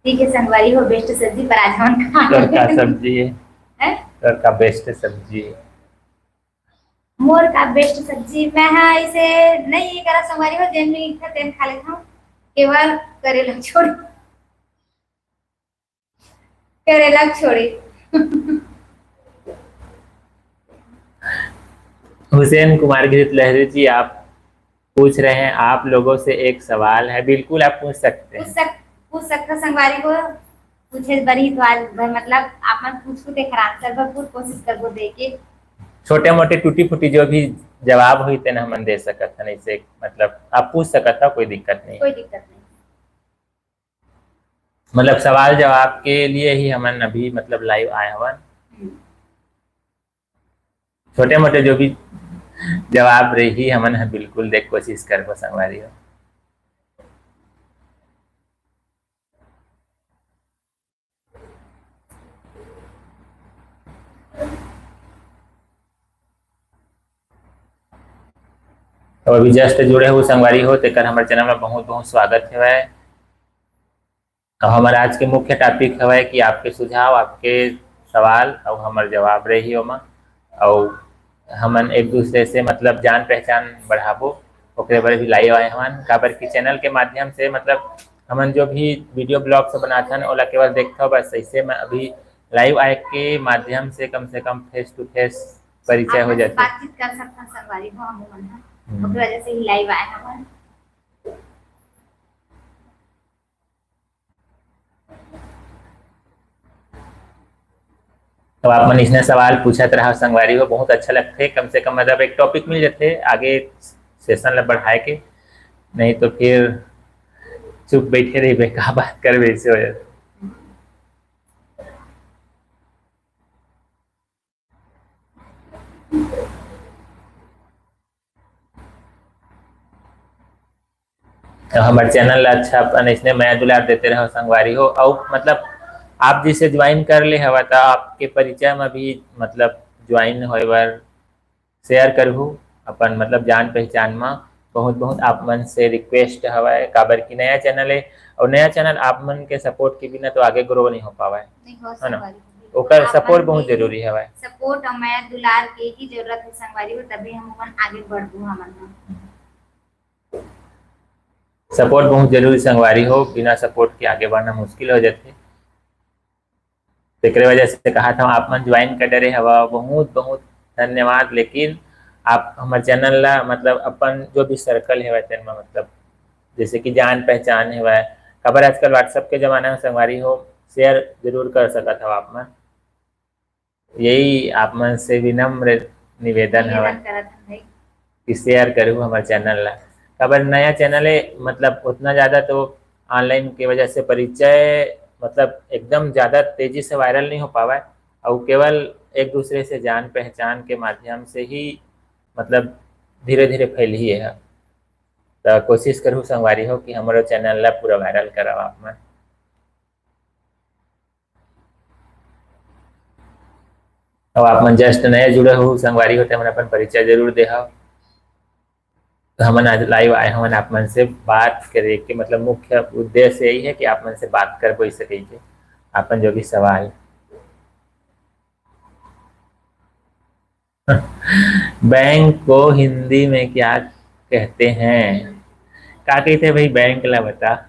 ठीक है संगवारी हो, best सब्जी पर आज हमन का तोर का सब्जी है? हैं? तोर का best सब्जी है? मोर का best सब्जी, मैं हा इसे नहीं ये करा संगवारी हो, जेन मिलथे तेन खा लेथव, केवल करेला छोड़, करेला छोड़े। हुसैन कुमार गिरत लहरी जी, आप पूछ रहे हैं, आप लोगों से एक सवाल है। बिल्कुल, आप पूछ सकते हैं। पूछ सक-, पूछ सकते हैं संगवारी हो। पूछे बरी तो आज भ-, मतलब, आप मन पूछू, तेखर answer भरपूर कोशिश करबो दे के। छोटे मोटे टूटी फूटी जो भी जवाब होही, तेन हमन दे सकत हन। ऐसे, मतलब, आप पूछ सकत हव, कोई दिक्कत नहीं। कोई दिक्कत नहीं। मतलब, सवाल जवाब के लिए ही हमन अभी, मतलब, live आए हवन। हम्म। छोटे मोटे जो भी जवाब रही, हमन ह बिल्कुल देख कोशिश करबो संगवारी हो। तो अभी just जुड़े हो संगवारी हो, तेकर हमर channel में बहुत बहुत स्वागत हेवय। अउ हमर आज के मुख्य topic हवय कि आपके सुझाव, आपके सवाल अउ हमर जवाब रही ओमा। अउ हमन एक दूसरे से, मतलब, जान पहचान बढ़ाबो, ओकरे बर भी live आए हवन। काबर कि channel के माध्यम से, मतलब, हमन जो भी video blog से बनाथन, ओला केवल देखथव बस। ऐसे में अभी live आए के माध्यम से कम से कम face to face परिचय हो जाथे। बातचीत कर सकथन संगवारी हो, हम मन ह। हम्म। ओकरे वजह से ही live आए हवन। तो आप मन इसने सवाल पूछत रहा संगवारी हो, बहुत अच्छा लगथे, कम से कम मतलब एक टॉपिक मिल जथे आगे सेशन ला बढ़ाए के, नहीं तो फिर चुप बैठे रहिबे, का बात करबे, ऐसे हो जाथे। तो हमर चैनल ला अच्छा अपन इसने मया दुलार देते रहो संगवारी हो। अउ मतलब आप जैसे ज्वाइन कर ले हवा, तो आपके परिचय में भी मतलब ज्वाइन होए बर शेयर करहू अपन मतलब जान पहचान में। बहुत बहुत आप मन से रिक्वेस्ट हवय, काबर कि नया चैनल है और नया चैनल आप मन के सपोर्ट के बिना तो आगे ग्रो नहीं हो पावय, नहीं हो है ना? संगवारी हो, बिल्कुल। ओकर आप सपोर्ट मन बहुत के जरूरी हवय। सपोर्ट और मया दुलार के ही जरूरत है संगवारी हो, तभी हम अपन आगे बढ़बो हमन ह। सपोर्ट बहुत जरूरी संगवारी हो, बिना सपोर्ट के आगे बढ़ना मुश्किल हो जाथे। तेकरे वजह से कहा था आप मन ज्वाइन कर डरे हवा, बहुत बहुत धन्यवाद। लेकिन आप हमर चैनल ला मतलब अपन जो भी सर्कल हेवय तेन म मतलब जैसे कि जान पहचान हेवय, काबर आजकल WhatsApp के जमाना में संगवारी हो, शेयर जरूर कर सकत हव आप मन। यही आप मन से विनम्र निवेदन हवय निवेदन करत हन भाई। कि शेयर करू हमर चैनल ला, काबर नया चैनल है, मतलब उतना ज्यादा तो ऑनलाइन के वजह से परिचय मतलब एकदम ज्यादा तेजी से वायरल नहीं हो पावा है, और केवल एक दूसरे से जान पहचान के माध्यम से ही मतलब धीरे धीरे फैली है। तो कोशिश करू संगवारी हो कि हमारे चैनल ला पूरा वायरल कराओ आप मन। अब आप मन जस्ट नया जुड़े हो संगवारी हो, ते मन अपन परिचय जरूर दे हो। तो हमन आज लाइव आए हमन आप मन से बात करे के मतलब मुख्य उद्देश्य यही है कि आप मन से बात कर पाई सके के अपन जो भी सवाल। बैंक को हिंदी में क्या कहते हैं? का कहते हैं भाई बैंक ला बता।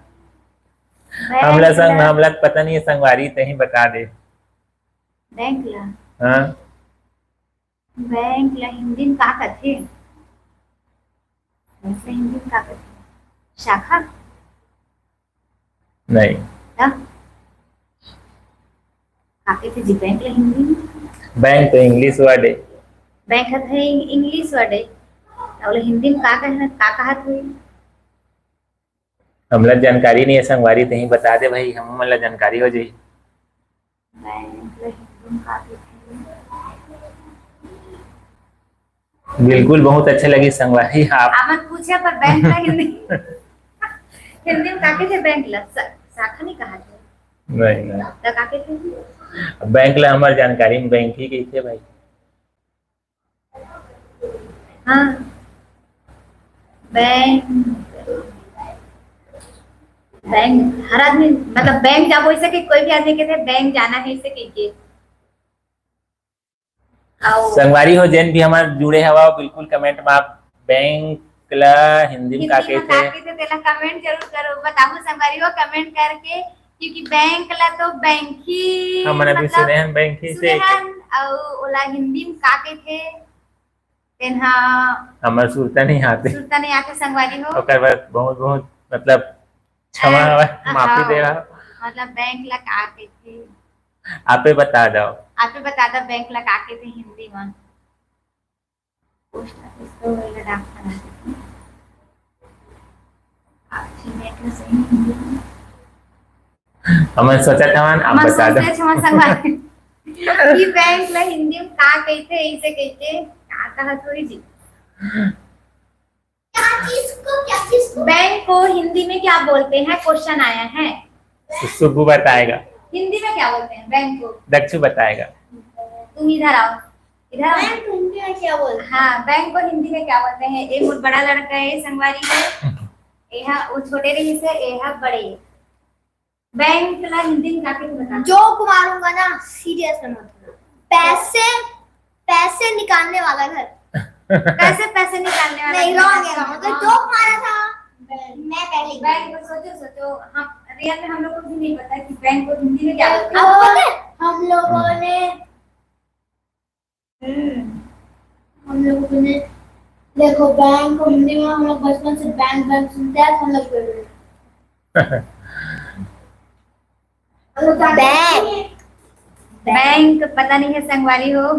बैंक हमला संग ला हमला पता नहीं है संगवारी, तही बता दे। बैंक ला। हाँ। बैंक ला हिंदी में का कथे? बैंक ला हिंदी में का कथे? शाखा? नहीं। तब? का कथे जी बैंक ला हिंदी में? बैंक तो इंग्लिश वर्ड है। बैंक है इंग्लिश वर्ड है। तो बोले हिंदी में का कहना, का कहत हुई? हमला जानकारी नहीं है संगवारी, तही बता दे भाई, हम मन ला जानकारी हो जाई। बैंक ला हिंदी में का कथे? बिल्कुल, बहुत अच्छा लगी संगवारी आप। आप मत पूछे, पर बैंक ला हिंदी, हिंदी में का कथे बैंक ला? सा-, शाखा नहीं कहा थे। नहीं, नहीं। तो का कथे? बैंक ला हमार जानकारी में बैंक ही कथे भाई। हाँ। बैंक, बैंक, हर आदमी, मतलब, बैंक जाबो, ऐसे कि कोई भी आदमी कहते, "बैंक जाना है", ऐसे कह के। आओ। संगवारी हो, जेन भी हमार जुड़े हवा, बिल्कुल कमेंट में आप बैंक ला हिंदी में का हिंदी में का कथे? कथे, तेला कमेंट जरूर करो, बताओ संगवारी हो, कमेंट करके। क्योंकि बैंक ला तो बैंक ही, हमन अभी मतलब, सुने हन बैंक ही से। सुने हन, अउ ओला हिंदी में का कथे, तेन हा हमर सुरता नहीं आते। सुरता नहीं आते संगवारी हो। ओकर बर बहुत, बहुत, मतलब, क्षमा अ, हवय, माफी हाँ, देवा। मतलब, बैंक ला का कथे? आपे बता दो। आपे बता दो, बैंक ला का कथे हिंदी में? पोस्ट ऑफिस तो होएगा डाकखाना। आप जी नेट में सही नहीं है। हमन सोचत हवन, आप हमन बता दो। सोचत हवन संगवारी। कि बैंक ला हिंदी में का कहिथे, ऐसे कहिथे, का कहा थोड़ी जी। बैंक को हिंदी में क्या बोलते हैं? क्वेश्चन आया है। सु-, सुब्बू बताएगा। हिंदी में क्या बोलते हैं बैंक को? दक्षु बताएगा। तुम इधर आओ, इधर आओ। बैंक को हिंदी में क्या बोलते हैं? हाँ, बैंक को हिंदी में क्या बोलते हैं? एक बहुत बड़ा लड़का है, संगवारी है। एहा, वो छोटे रही से, एहा बड़े। बैंक ला हिंदी में का कथे बता। जोक मारूंगा ना, सीरियस मत लो। पैसे, पैसे निकालने वाला घर। पैसे, पैसे निकालने वाला नहीं, घर। रॉन्ग है, रॉन्ग। तो जोक मारा था। मैं पहले ही बैंक को सोचो, सोचो, हम रियल में हम लोग को भी नहीं पता कि बैंक को हिंदी में क्या बोलते हैं। आपको पता है? हम लोगों हम्म। ने हम्म। हम लोगों ने, देखो, बैंक को हिंदी में हम लोग बचपन से बैंक, बैंक सुनते हैं, तो हम लोग बोल रहे हैं। हम लोग जानते हैं। बैंक। बैंक पता नहीं है संगवारी हो,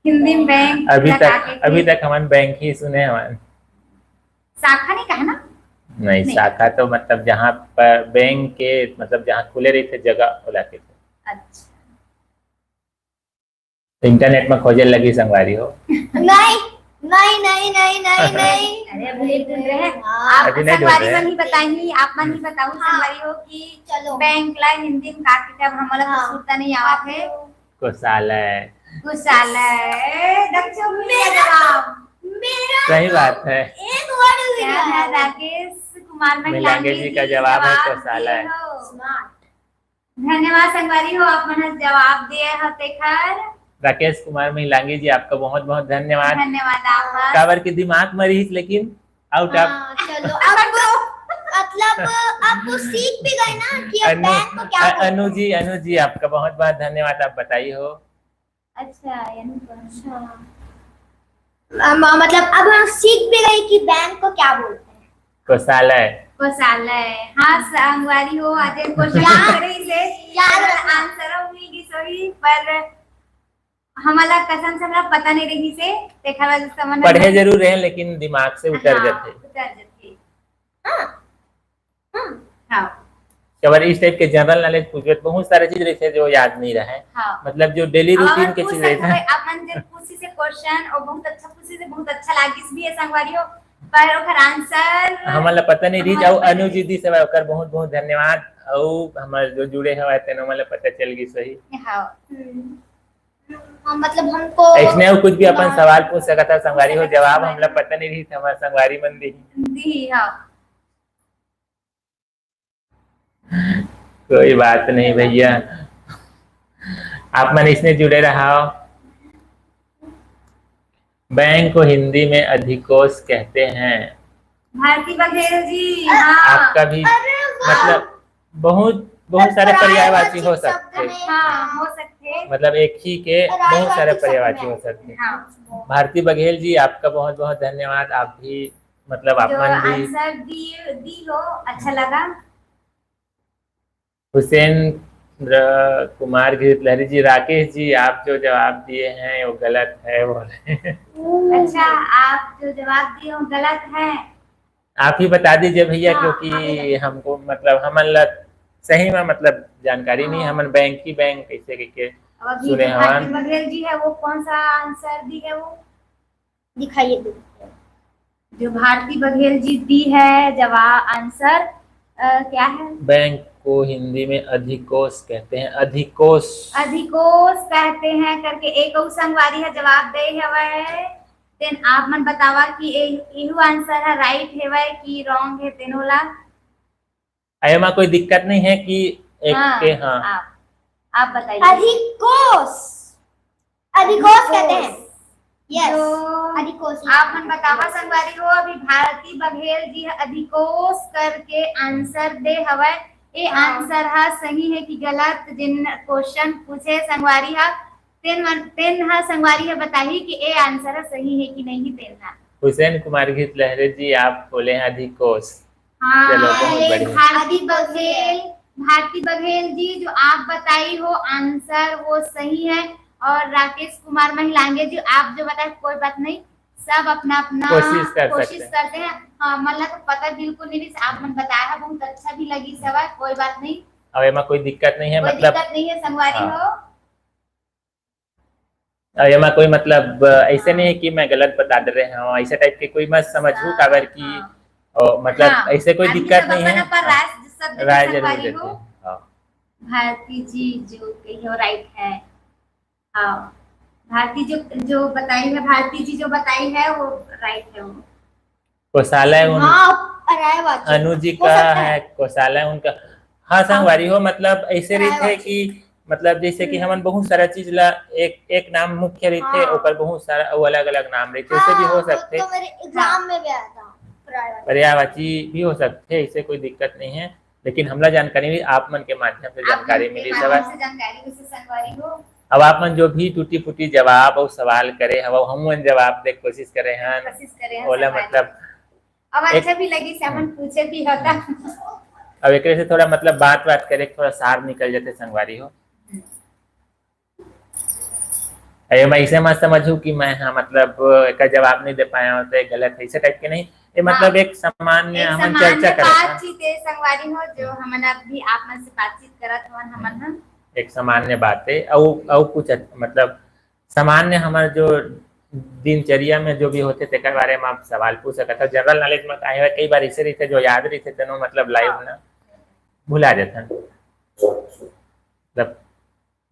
हिंदी में बैंक अभी तक, अभी तक हमन बैंक ही सुने हवन। शाखा नहीं कहा ना? नहीं, नहीं। शाखा तो मतलब जहाँ पर बैंक के मतलब जहाँ खुले रही थे जगह बोला के थे। अच्छा। तो इंटरनेट में खोजे लगी संगवारी हो। नहीं, नहीं, नहीं, नहीं, नहीं, नहीं। अरे अभी नहीं ढूंढ रहे हैं। हाँ। आप अभी नहीं ढूंढ संगवारी रहे। मन ही बताई, आप मन ही बताओ हाँ। संगवारी हो कि चलो। बैंक ला हिंदी में का कहते, अब हमला तो हाँ। सुरता नहीं आवत है। कोषालय। कोषालय। दक्षिण मेरा जवाब। मेरा सही बात है। एक वर्ड भी क्या नहीं है आया। राकेश कुमार महिलांगे जी का जवाब है कोषालय। स्मार्ट। धन्यवाद संगवारी हो, आप मन ह जवाब दिए हो तेखर। राकेश कुमार महिलांगी जी, आपका बहुत बहुत धन्यवाद। धन्यवाद आप। काबर के दिमाग में रहिस, लेकिन आउट ऑफ। हाँ, चलो, अब मतलब अब वो सीख भी गए ना कि अब अनु, बैंक को क्या अ- बोलते अनु हैं। जी, अनु जी, आपका बहुत बहुत धन्यवाद, आप बताई हो। अच्छा, यानी तो अच्छा। म- म- मतलब अब हम सीख भी गए कि बैंक को क्या बोलते हैं। कोषालय। कोषालय। हाँ, संगवारी हो, आज क्वेश्चन यार, करे से यार, यार, आंसर मिल गई सही, पर हमला कसम से हमला पता नहीं रही से, तेखर वजह से हमन पढ़े जरूर रहे, लेकिन दिमाग से उतर हाँ, जाथे। उतर जाथे। हाँ। हाँ। हाँ। काबर इस टाइप के जनरल नॉलेज पूछबे त बहुत सारे चीज रहिथे जो याद नहीं रहे। हाँ। मतलब जो डेली अब रूटीन हमन के पूछ चीज रहिथे सकते ना। हैं, अपन जब पूछी से क्वेश्चन और बहुत अच्छा पूछी से बहुत अच्छा लागिस भी है संगवारी हो, पर ओकर आंसर हमन ला पता नहीं रहिस, हमन ला अउ पता अनु नहीं। जी दिस हवय, ओकर बहुत बहुत धन्यवाद। अउ हमर जो जुड़े हवय तेनो मन ला पता चल गिस होही। हाँ। हम्म। हाँ, मतलब हमको अइसने अउ कुछ भी अपन हाँ। सवाल पूछ सकत हव संगवारी हो, जवाब हमला पता नहीं रहिस, हमर संगवारी मन दिही। दिही, हाँ। कोई बात नहीं भैया, आप मन इसने जुड़े रहा। बैंक को हिंदी में अधिकोष कहते हैं। भारती बघेल जी, हाँ। आपका भी अरे वाह। मतलब बहुत बहुत सारे पर्यायवाची हो सकते हैं। हाँ, हो सकते हैं। मतलब एक ही के बहुत सारे पर्यायवाची हो सकते हैं। हाँ। भारती बघेल जी, आपका बहुत बहुत धन्यवाद। आप भी मतलब आप जो मन भी आंसर दी दी हो, अच्छा लगा। हुसैन र- कुमार गिरधरी जी, राकेश जी, आप जो जवाब दिए हैं वो गलत है बोले। अच्छा, आप जो जवाब दिए हो गलत है। आप ही बता दीजिए भैया, हाँ, क्योंकि आप ही बताइए। हमको मतलब हमन ला सही में मतलब जानकारी नहीं, हाँ। हमन बैंक ही बैंक कैसे कह के अब अभी सुने जो हवन। भारती बघेल जी है वो कौन सा आंसर दी है वो? दिखाइए दो। जो भारती बघेल जी दी है जवाब आंसर अ, क्या है? बैंक को हिंदी में अधिकोष कहते हैं। अधिकोष। अधिकोष कहते हैं करके एक अउ संगवारी है जवाब दे हवय। देन आप मन बतावा कि ए- एहू आंसर है राइट हेवय कि रॉन्ग है तेनो ला। एमा कोई दिक्कत नहीं है कि एक हाँ, के हाँ। आप, आप बताइए। अधिकोष। अधिकोष कहते हैं। यस। जो अधिकोष। आप मन बतावा संगवारी हो, अभी भारती बघेल जी ह अधिकोष करके आंसर दे हवय। ए हाँ। आंसर ह सही है कि गलत? जिन क्वेश्चन पूछे संगवारी ह, तेन मन, तेन ह संगवारी ह बताही कि ए आंसर ह सही है कि नहीं तेन ह। हुसैन कुमार घित लहरे जी, आप बोले हैं अधिकोष। हाँ, चलो, बहुत ये बढ़िया। भारती बघेल, भारती बघेल जी जो आप बताई हो आंसर वो सही है, और राकेश कुमार महिलांगे जी आप जो बताए कोई बात नहीं, सब अपना अपना कोशिश कर कोशिश सकते हैं। करते हैं। हाँ, मतलब तो पता बिल्कुल नहीं रही, आप मन बताया है, बहुत अच्छा भी लगी सवाल, कोई बात नहीं। अब एमा कोई दिक्कत नहीं है, कोई मतलब दिक्कत नहीं है, संगवारी हाँ। हो। अब एमा कोई मतलब अ, ऐसे नहीं है कि मैं गलत बता दे रहे हूँ, ऐसे टाइप के कोई मत समझू, हाँ, काबर कि हाँ। अ, मतलब हाँ, ऐसे कोई आदमी दिक्कत सब नहीं अपन है। अपन हाँ। राय सब देते राय जरूर संगवारी देते हो। हैं। हाँ। भारती जी जो कही हो राइट है। हाँ, भारती जो जो बताई है, भारती जी जो बताई है वो राइट है वो। कोषालय उन हाँ, रायवाची। अनु जी हो का सकता है। है, कोषालय उनका। हाँ, हाँ। संगवारी हो, मतलब ऐसे रीत है रायवाची। कि मतलब जैसे कि हम्म। हमन बहुत सारा चीज ला एक एक नाम मुख्य रहिथे, हाँ। ओकर बहुत सारा अउ अलग-अलग नाम रहिथे, ऐसे भी हो हाँ, वो सकथे। तो मेरे एग्जाम हाँ। में भी आया था, पर्यायवाची। पर्यायवाची भी हो सकथे, ऐसे कोई दिक्कत नहीं है, लेकिन हमला जानकारी मिली, आप मन के माध्यम से आप जानकारी मन के मिली माध्यम सवाल। से जानकारी मिली संगवारी हो। अब आप मन जो भी टूटी-फूटी जवाब अउ सवाल करे हवव, हम मन जवाब दे कोशिश करे हन। कोशिश करे हन ओला संगवारी। मतलब अब एक अच्छा भी लगी से हमन हम्म। पूछे भी होता। अब एकरे से थोड़ा मतलब बात-वात करे, थोड़ा सार निकल जाथे संगवारी हो। हम्म। ये मैं ऐसे मत समझू कि मैं, हाँ, मतलब, एकर जवाब नहीं दे पाया हूँ तो ये गलत है, ऐसे टाइप के नहीं। ये मतलब हाँ। एक सामान्य एक हमन सामान्य चर्चा करत हन। बातचीत है संगवारी हो, जो हमन अभी आप मन से बातचीत करत हवन हमन ह। एक सामान्य बात है, अउ अउ कुछ अच्छ-, मतलब सामान्य हमर जो दिनचर्या में जो भी होथे तेकर बारे में आप सवाल पूछ सकत हव। जनरल नॉलेज में का है, कई बार ऐसे रहिथे जो याद रहिथे तेनो मतलब लाइव हाँ। ना भुला जाथन। मतलब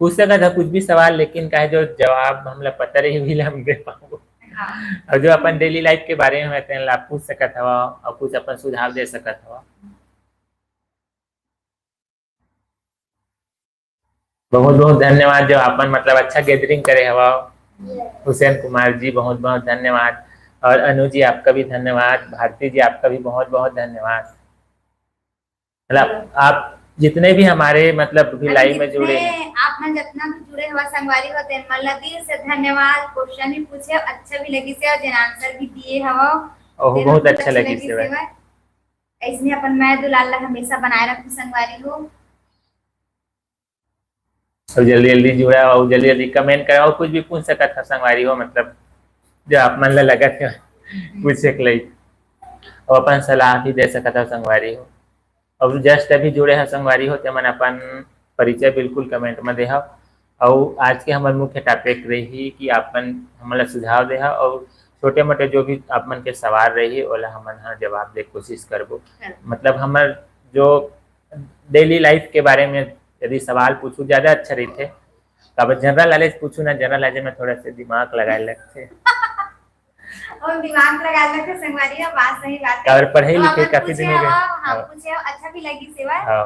पूछ सकत हव कुछ भी सवाल, लेकिन काहे जो जवाब हमला पता रही, वही ला हम दे पाबो। हाँ। अउ जो अपन डेली लाइफ के बारे में तेन ला पूछ सकत हव, अउ कुछ अपन सुझाव दे सकत हव। बहुत बहुत धन्यवाद, जो आपन मतलब अच्छा गैदरिंग करे हव। हुसैन कुमार जी, बहुत बहुत धन्यवाद। और अनु जी, आपका भी धन्यवाद। भारती जी, आपका भी बहुत बहुत धन्यवाद। मतलब, आप जितने भी हमारे, मतलब, भी अभी लाइव में जितने जुड़े हैं। आप मन जितना भी जुड़े हवा संगवारी हो, तेन मन ला दिल से धन्यवाद। क्वेश्चन भी पूछे, अच्छा भी लगिस हे, और जेन आंसर भी दिए हवा, ओहो, तेन बहुत बहुत अच्छा अच्छा लगिस लगिस हे। हे। ऐसने अपन मया दुलार ला हमेशा बनाए रखू संगवारी हो। अउ जल्दी जल्दी जुड़ा, अउ जल्दी जल्दी कमेंट करा, अउ कुछ भी पूछ सकत हव संगवारी हो, मतलब, जो आप मन ला लगत हे, हम्म। पूछे के लाइक, अउ अपन सलाह भी दे सकत हव संगवारी हो। अउ just अभी जुड़े हव संगवारी हो, ते मन अपन परिचय बिल्कुल कमेंट में देहव। अउ आज के हमर मुख्य टॉपिक रही कि आप मन हमन ला सुझाव देहव, अउ छोटे मोटे जो भी आप मन के सवाल रही, ओला हमन ह जवाब दे कोशिश करबो। हम्म। मतलब, हमर जो डेली लाइफ के बारे में यदि सवाल पूछू, ज्यादा अच्छा रहिथे। काबर जनरल नॉलेज पूछू ना, जनरल नॉलेज में थोड़ा से दिमाग लगाए लगथे। और दिमाग लगाए लगथे संगवारी, ये बात सही बात है। काबर पढ़े तो लिखे अपन काफी पूछे दिन हो गए। हवा, हाँ, हाँ। पूछे हवा, अच्छा भी लगिस हे। हाँ,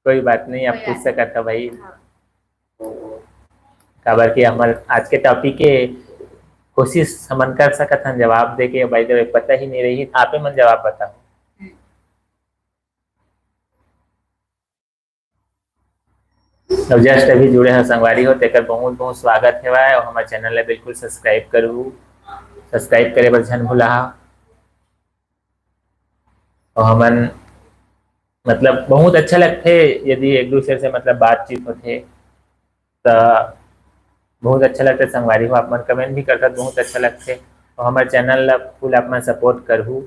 कोई बात नहीं, आप कोई पूछ बात नहीं। सकत हव भाई। हाँ। काबर कि हमर आज के टॉपिक के कोशिश हमन कर सकत हन जवाब दे के। By the way, पता ही नहीं रही, आपे मन जवाब बताओ। हम्म। अउ just अभी जुड़े हव संगवारी हो, तेकर बहुत बहुत स्वागत हेवय। अउ हमर चैनल ला बिल्कुल सब्सक्राइब करहू, सब्सक्राइब करे बर झन भुलाहा। अउ हमन, मतलब, बहुत अच्छा लगथे यदि एक दूसरे से, मतलब, बातचीत होथे, त बहुत अच्छा लगथे संगवारी हो। आप मन कमेंट भी करथव, बहुत अच्छा लगथे। अउ हमर चैनल ला फुल आप मन सपोर्ट करहू।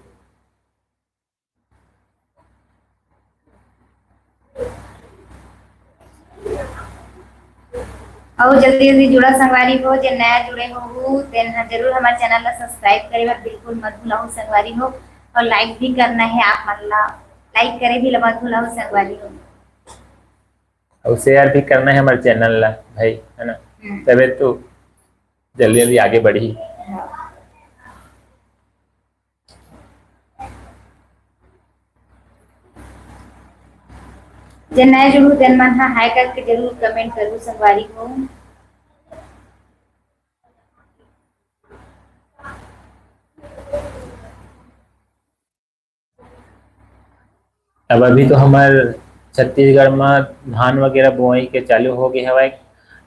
अउ जल्दी जल्दी जुड़ा संगवारी हो, जे नया जुड़े हो, तेन ह जरूर हमर चैनल ला सब्सक्राइब करे बर बिल्कुल मत भुलाहू संगवारी हो, और लाइक भी करना है आप मन ला, लाइक करे भी ला मत भुलाहू संगवारी हो। अउ शेयर भी करना है हमर चैनल ला भाई, है ना? हम्म। तबे तो जल्दी जल्दी आगे बढ़ी। हाँ। जे नया जुड़ू तेन मन ह हाय करके जरूर कमेंट करू संगवारी हो। अब अभी तो हमर छत्तीसगढ़ म धान वगैरह बोआई के चालू हो गए हवय,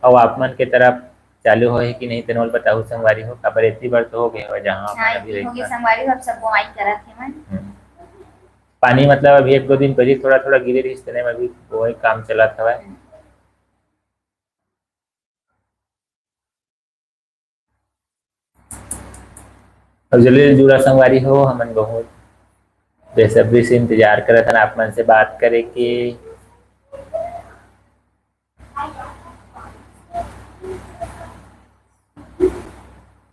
अउ आप मन के तरफ चालू होए कि नहीं, तेन ल बताहू संगवारी हो, काबर एती बर तो हो गए हवय, जहाँ आप मन हाँ, अभी एती हो गए रहिथन। संगवारी हो, अब सब बोआई करत हेवय। हम्म। पानी मतलब अभी एक दो दिन पहले थोड़ा थोड़ा गिरे रहिस, तेने में अभी बोआई काम चलत हवय। हम्म। अउ जल्दी जुड़ा संगवारी हो, हमन बहुत बेसब्री से इंतजार करत हन आप मन से बात करे के।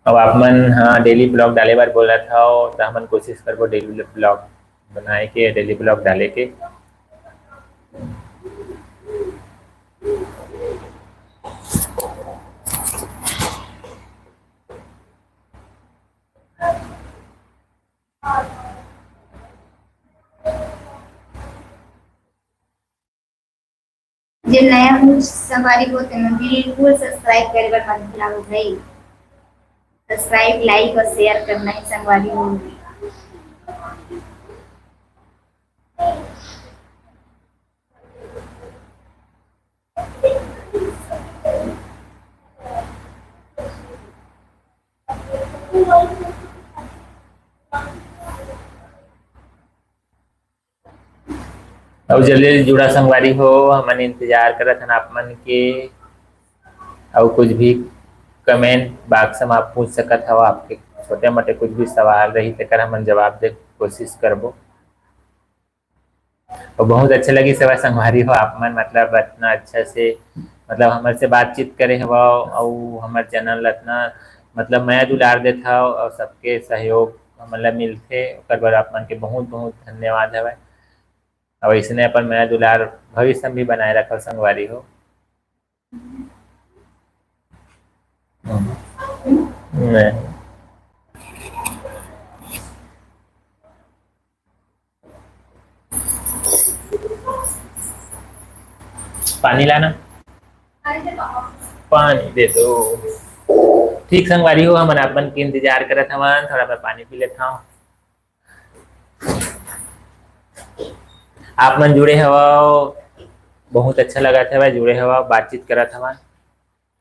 अब आप मन, हाँ, डेली ब्लॉग डाले बर बोलत हव, त हमन कोशिश करबो डेली ब्लॉग बनाए के, डेली ब्लॉग डाले के। जे नया हो संगवारी हो, तेमन बिल्कुल सब्सक्राइब करे बर मत भुलाओ भाई। सब्सक्राइब, लाइक और शेयर करना है संगवारी हो। अउ जल्दी जुड़ा संगवारी हो, हमन इंतजार करत हन आप मन के। अउ कुछ भी कमेंट बॉक्स में आप पूछ सकत हव, आपके छोटे मोटे कुछ भी सवाल रही, तेकर हमन जवाब दे कोशिश करबो। और बहुत अच्छा लगी सेवा संगवारी हो, आप मन मतलब इतना अच्छा से मतलब हमर से बातचीत करे हव, और हमर चैनल इतना मतलब मया दुलार देत हव, और सबके सहयोग हमन ला मिलथे, ओकर बर आप मन के बहुत बहुत धन्यवाद हवय। और इसने अपन मया दुलार भविष्य में भी बनाए रखव संगवारी हो। नहीं। पानी लाना, पानी दे दो। ठीक संगवारी हो, हमन आप मन के इंतजार करत हवन, थोड़ा मैं पानी पी लेता हूँ। आप मन जुड़े हवव, बहुत अच्छा लगत हवय, जुड़े हवव, बातचीत करत हवन।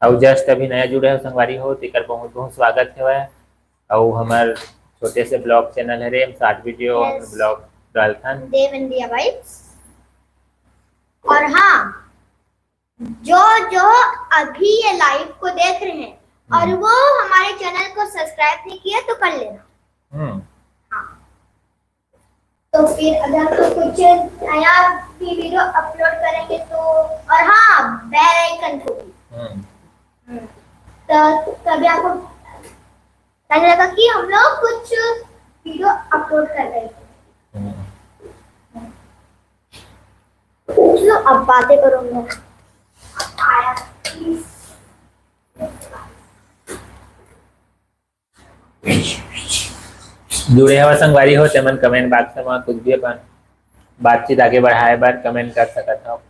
अउ just अभी नया जुड़े हो संगवारी हो, तेकर बहुत बहुत स्वागत हवय। अउ हमर छोटे से ब्लॉग चैनल हरे, हम शॉर्ट वीडियो, हम Yes. ब्लॉग डालथन। देव इंडिया वाइब्स। और हाँ, जो जो अभी ये लाइव को देख रहे हैं और हम्म। वो हमारे चैनल को सब्सक्राइब नहीं किया तो कर लेना। हम्म। हाँ। तो फिर अगर तो कुछ नया भी वीडियो अपलोड करेंगे तो, और हाँ, बेल आइकन को भी। हम्म। हम्म। तो तभी आपको पता लगा कि हम लोग कुछ वीडियो अपलोड कर रहे हैं। हम्म। चलो, अब बातें करो, मैं आया। जुड़े हवा संगवारी हो, तेमन कमेंट बॉक्स में कुछ भी अपन बातचीत आगे बढ़ाए बर कमेंट कर सकत हो।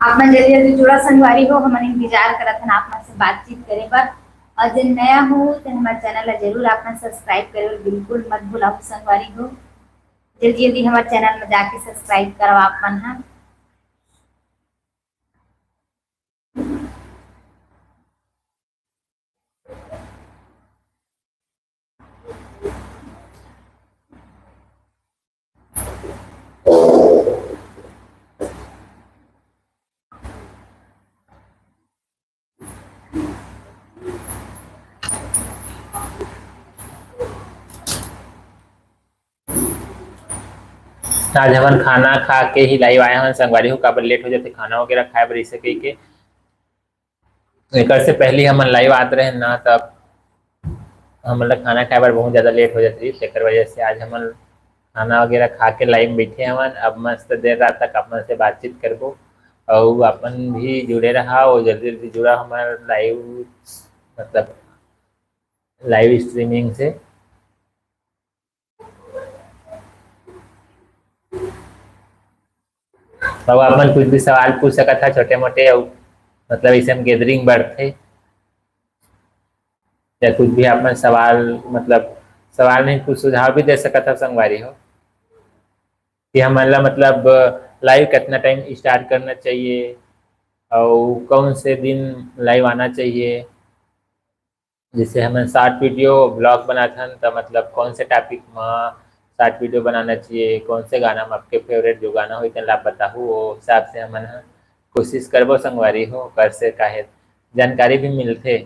आप मन जल्दी जल्दी जुड़ा संगवारी हो, हमन इंतजार करत हन आप मन से बातचीत करे बर। और जिन नया हो, तो हमारे चैनल ला जरूर आप मन सब्सक्राइब करे बर बिल्कुल मत भुलाओ संगवारी हो। जल्दी जल्दी हमारे चैनल में जाके सब्सक्राइब करो आप मन हा। आज हमन खाना खा के ही लाइव आए हन संगवारी हो, काबर लेट हो जाथे खाना वगैरह खाए बर, इसे कहिके एकर से पहले हमन लाइव आत रहे ना, तब हमन ला खाना खाए बर बहुत ज्यादा लेट हो जात रही, तेकर वजह से आज हमन खाना वगैरह खा के लाइव बैठे हवन। अब मस्त देर रात तक अपन से बातचीत करबो, और अपन भी जुड़े रहा और जल्दी जल्दी जुड़ा हमारे लाइव, मतलब लाइव स्ट्रीमिंग से। अब आप मन कुछ भी सवाल पूछ सकत हा, छोटे मोटे, अउ मतलब ऐसे हम गैदरिंग बढ़थे या कुछ भी आप मन सवाल, मतलब सवाल नहीं, कुछ सुझाव भी दे सकत हा संगवारी हो कि हमन ला मतलब लाइव कितना टाइम स्टार्ट करना चाहिए और कौन से दिन लाइव आना चाहिए। जैसे हमन शॉर्ट वीडियो ब्लॉग बनाथन, त मतलब कौन से टॉपिक म शॉर्ट वीडियो बनाना चाहिए, कौन से गाना म आपके फेवरेट जो गाना होही, तेन ला आप बताहू, वो हिसाब से हमन ह कोशिश करबो संगवारी हो, कर से काहे जानकारी भी मिलथे।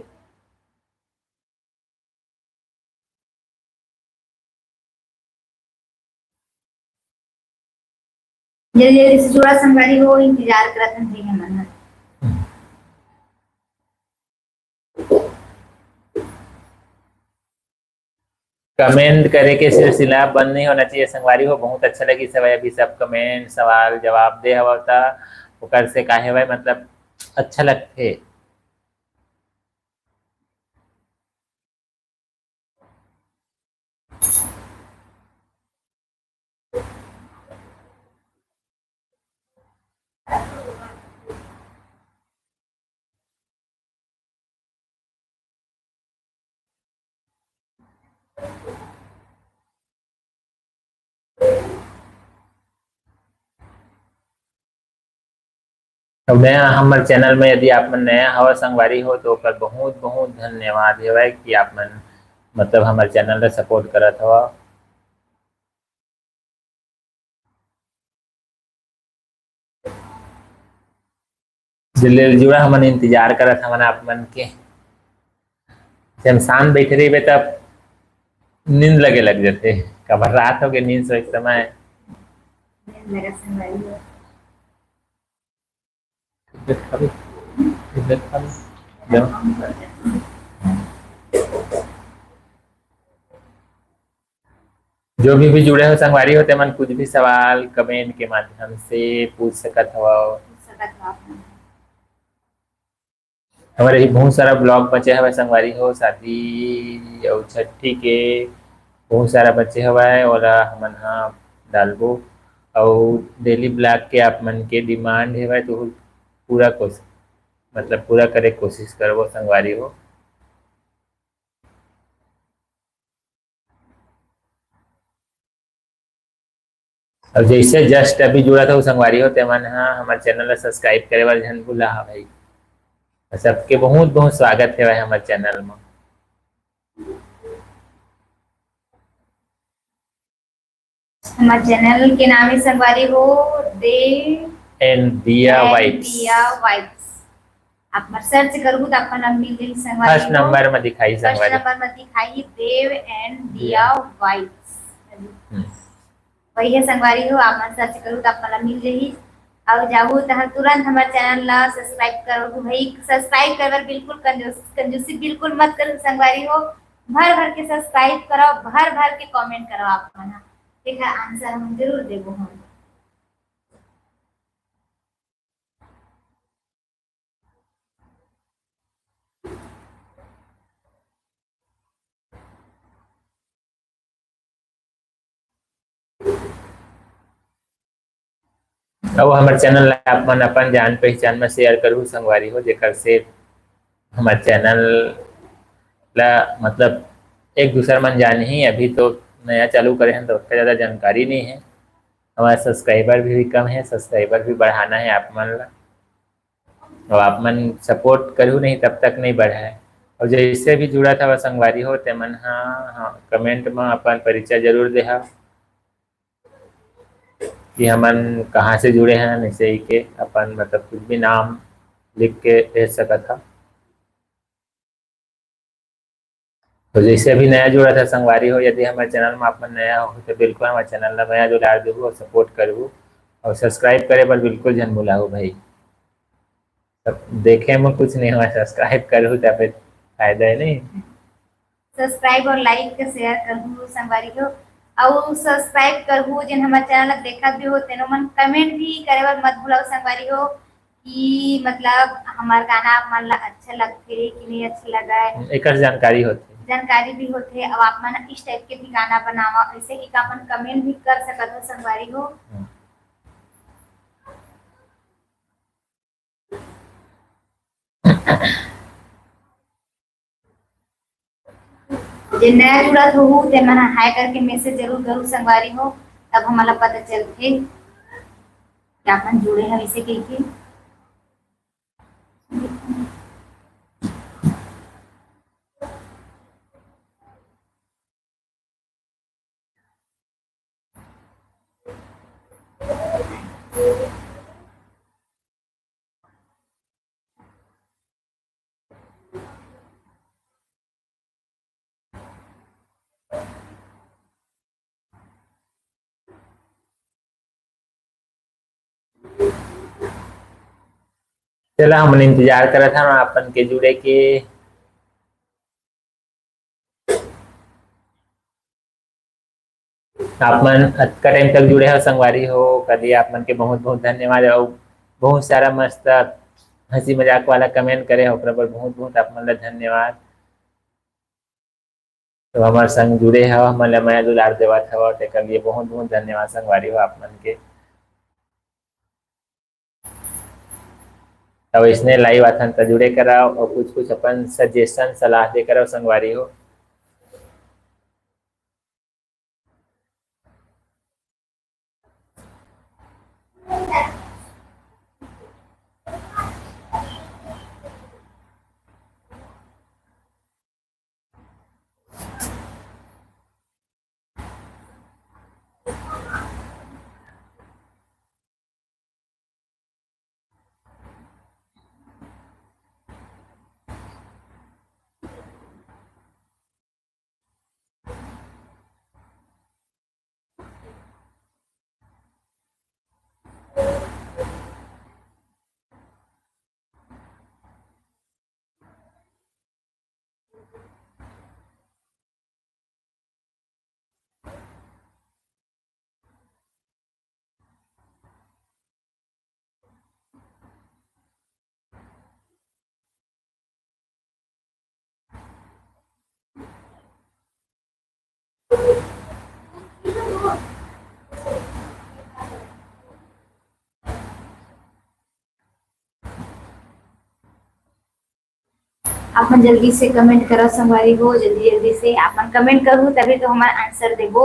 जल्दी जल्दी से जुड़ा संगवारी हो, इंतजार करत हन जी हमन ह। कमेंट करे के सिलसिला बंद नहीं होना चाहिए संगवारी हो, बहुत अच्छा लगी सब अभी सब कमेंट, सवाल, जवाब दे हवा त ओकर से काहे भाई मतलब अच्छा लगथे। अब नया हमर चैनल में यदि आप मन नया हवा संगवारी हो, तो ओकर बहुत बहुत धन्यवाद हेवय कि आप मन, मतलब, हमर चैनल ला सपोर्ट करत हवा। जुड़े जुड़ा हमन इंतजार करत हमन आप मन के। जब शांत बैठे रहिबे, तब नींद लगे लग जाथे। काबर, रात हो के नींद सोए समय। जो भी भी जुड़े हो संगवारी हो, ते मन कुछ भी सवाल कमेंट के माध्यम से पूछ सकत हवव। सकत हवव। हमर ही बहुत सारा ब्लॉग बचे हवय संगवारी हो, शादी अउ छट्ठी के बहुत सारा बचे हवय, ओला हमन ह डालबो। अउ डेली ब्लॉग के आप मन के डिमांड हेवय, तो पूरा कोशिश, मतलब, पूरा करे के कोशिश करबो संगवारी हो। अउ जैसे just अभी जुड़त हो संगवारी हो, ते मन ह हमर चैनल ला सब्सक्राइब करे बर झन भूला हा भाई। सबके बहुत बहुत स्वागत हे भाई हमर चैनल म। हमर चैनल के नाम हे संगवारी हो, देव एंड दिया एंड वाइब्स। दिया वाइब्स। आप मन सर्च करहू त आप मन ला मिल जाही संगवारी हो। फर्स्ट नंबर म दिखाई फर्स्ट संगवारी। नंबर म दिखाई देव एंड दिया दिया। वाइब्स। हम्म। वही हे संगवारी हो, आप मन सर्च करहू त आप मन ला मिल जाही। अउ जाहू तहां तुरंत हमर चैनल ला सब्सक्राइब करहू भाई। सब्सक्राइब करे बर बिल्कुल कंजूस-, कंजूसी बिल्कुल मत करहू संगवारी हो। भर भर के सब्सक्राइब करव, भर भर के कमेंट करव आप मन ह। तेखर आंसर हम जरूर देबो हम। अउ हमर चैनल ला आप मन अपन जान पहचान म शेयर करहू संगवारी हो, जेकर से हमर चैनल ला, मतलब, एक दूसर मन जानही। अभी तो नया चालू करे हन, तो ओतका ज्यादा जानकारी नहीं है। हमारा सब्सक्राइबर भी, भी कम है, सब्सक्राइबर भी बढ़ाना है आप मन ला। अब आप मन सपोर्ट करहू नहीं, तब तक नहीं बढ़ाए। और जैसे भी जुड़त हवा संगवारी हो, ते मन हा, हाँ, कमेंट म अपन परिचय जरूर देहा कि हमन कहाँ से जुड़े हैं, ऐसे ही के अपन, मतलब, कुछ भी नाम लिख के भेज सकत हा। तो जैसे अभी नया जुड़त हा संगवारी हो, यदि हमर चैनल म आप मन नया हो, तो बिल्कुल हमर चैनल ला मया दुलार देहू और सपोर्ट करहू, और सब्सक्राइब करे बर बिल्कुल झन भुलाहू भाई। सब देखे म कुछ नहीं होय, सब्सक्राइब करहू, तबे फायदा है नहीं। सब्सक्राइब और लाइक के शेयर करहू संगवारी हो, अउ सब्सक्राइब करहू, जेन हमर चैनल ला देखत भी हो, तेनो मन कमेंट भी करे बर मत भुलाओ संगवारी हो। कि मतलब हमर गाना आप मन ला अच्छा लगथे कि नहीं अच्छा लगय। एकर जानकारी होथे। जानकारी भी होथे। अब आप मन इस टाइप के भी गाना बनावा, ऐसे कि आप मन कमेंट भी कर सकत हो संगवारी हो। हम्म। जे नया जुड़त होहू, ते मन हाय करके मैसेज जरूर करू संगवारी हो, तब हमन ला पता चलथे कि आप मन जुड़े हव, इसे कहिके। चला, हमन इंतजार करत हन अपन के जुड़े के। आप मन अतका टाइम तक जुड़े हो संगवारी हो, ओकर लिए आप मन के बहुत बहुत धन्यवाद। अउ बहुत सारा मस्त हंसी मजाक वाला कमेंट करे हो, ओकरा बर बहुत बहुत आप मन ला धन्यवाद। तो हमर संग जुड़े हो, हमन ला मया दुलार देवत हव, तेकर लिए बहुत बहुत धन्यवाद संगवारी हो आप मन के। तब इसने लाइव आथन त जुड़े करव और कुछ कुछ अपन सजेशन सलाह दे करव संगवारी हो। आप मन जल्दी से comment करो संगवारी हो, जल्दी जल्दी से आप मन comment करहू तभी तो हमन answer देबो।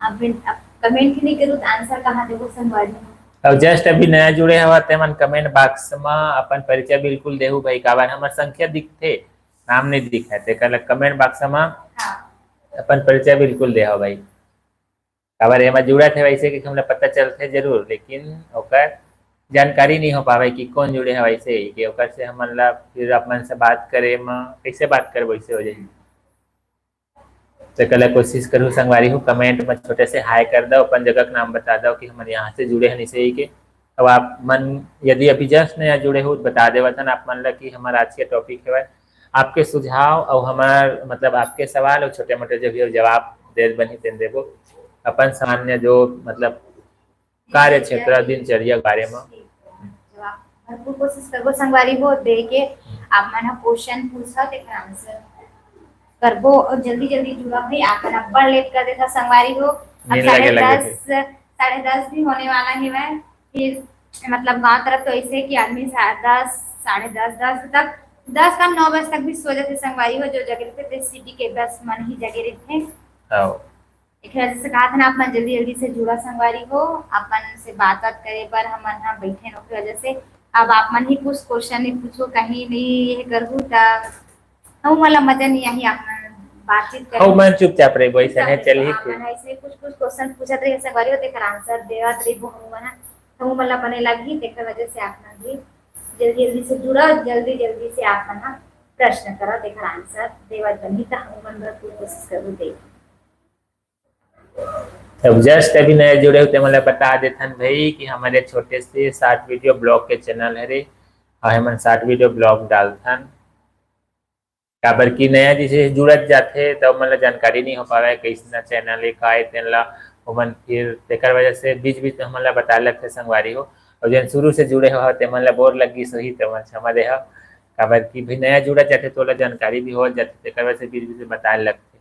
आप मन अब comment ही नहीं करू तो answer कहाँ देबो संगवारी हो? अब just अभी नया जुड़े हवा ते मन comment box म अपन परिचय बिल्कुल देहू भाई, काबर हमर संख्या दिखथे, नाम नहीं दिखा, तेकर ला comment box म हाँ। अपन परिचय बिल्कुल देहू भाई। काबर एमा जुड़त हे वैसे कि हमला पता चलथे जरूर, लेकिन ओकर जानकारी नहीं हो पावे कि कौन जुड़े हे वैसे ही, कि ओकर से हमन ला फिर अपन से बात करे म कैसे बात करबो, वैसे हो जाही। तो कल कोशिश करूँ संगवारी हो, comment में छोटे से hi कर दो, अपन जगह का नाम बता दो कि हमन यहाँ से जुड़े हैं, इसे ही के। अब आप मन यदि अभी just नया जुड़े हो, तो बता देवत हन आप मन ला कि हमारा आज के topic है आपके सुझाव और हमार मतलब आपके सवाल और छोटे मोटे जो भी हो जवाब दे बनी तेन देबो। अपन सामान्य जो मतलब कार्य क्षेत्र, दिनचर्या के बारे में। जवाब भरपूर कोशिश करबो संगवारी हो दे के। आप मन ह question पूछा तेकर answer करबो और जल्दी जल्दी जुड़ा भाई। आप मन अब्बड़ late कर देता संगवारी हो। अब नींद लगे साढ़े लगे दस, साढ़े दस भी होने वाला है वह। फिर मतलब गांव तरफ तो ऐसे कि आदमी सा-, दस, साढ़े दस, दस तक, दस का नौ बजे तक भी सो जाते संगवारी हो, जो जगे रहते city के बस मन ही जगे रहते। हाँ। एक वजह से कहा था ना, आप मन जल्दी जल्दी से जुड़ा संगवारी हो, आप मन से बात बात करे बर हमन ह बैठे न, ओकरे वजह से। अब आप मन ही कुछ question नहीं पूछो, कहीं नहीं ये करहू त हमू मन ला मजा नहीं आही। आप मन बातचीत करे, हमू मन चुपचाप रहिबो, ऐसे चुपचाप नहीं चलही रहिबो। आप मन ऐसे कुछ कुछ question पूछत रहिए संगवारी हो, तेकर answer देवत रहिबो हमू मन ह, हमू मन ला बने लगही। तेकर वजह से आप मन भी जल्दी जल्दी से जुड़ा, जल्दी जल्दी से आप मन ह प्रश्न करा, तेकर answer देवत बनही त हमू मन भरपूर कोशिश करबो दे। अब just अभी नया जुड़े हो ते मन ला बता देथन भाई कि हमारे छोटे से short video blog के channel हरे, और हमन short video blog डालथन। काबर कि नया जैसे जुड़त जाथे त ओमन ला जानकारी नहीं हो पावे कैसना channel है का है तेन ला, ओमन फिर तेकर वजह से बीच बीच में हमन ला बताए लगथे संगवारी हो। और जेन शुरू से जुड़े हो ते मन ला bore लग गिस होही त मन क्षमा देहा, काबर कि भाई नया जुड़त जाथे तो ओला जानकारी भी हो जाथे, तेकर वजह से बीच बीच में बताए लगथे।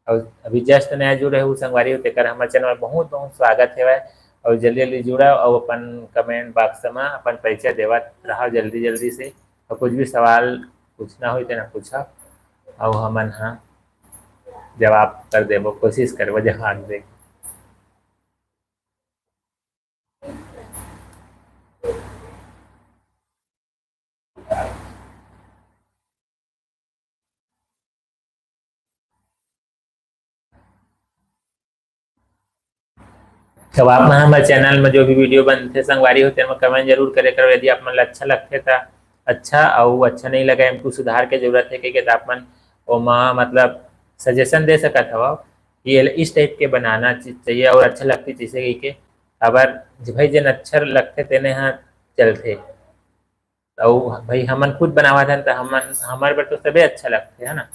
और अभी just नया जुड़े हो संगवारी हो, तेकर हमर channel में बहुत बहुत स्वागत हेवय। और जल्दी जल्दी जुड़ा और अपन comment box में अपन परिचय देवत रहा जल्दी जल्दी से। और कुछ भी सवाल पूछना होही तेना पूछा, और हमन ह जवाब कर देबो, कोशिश करबो जवाब दे। तो आप मन हमर channel में जो भी video बनथे संगवारी हो, तेन में comment जरूर करे करो। यदि आप मन ला अच्छा लगथे त अच्छा, अउ अच्छा नहीं लगे, हमको सुधार के जरूरत है कहिके, त आप मन ओमा मतलब suggestion दे सकत हव कि ये इस type के बनाना ची-, चाहिए और अच्छा लगथे जैसे कहिके। अबर भाई जेन अच्छा लगथे तेने ह चलथे। अउ भाई हमन खुद बनावत हन त हमन, हमर बर तो सबे अच्छा लगथे, है ना?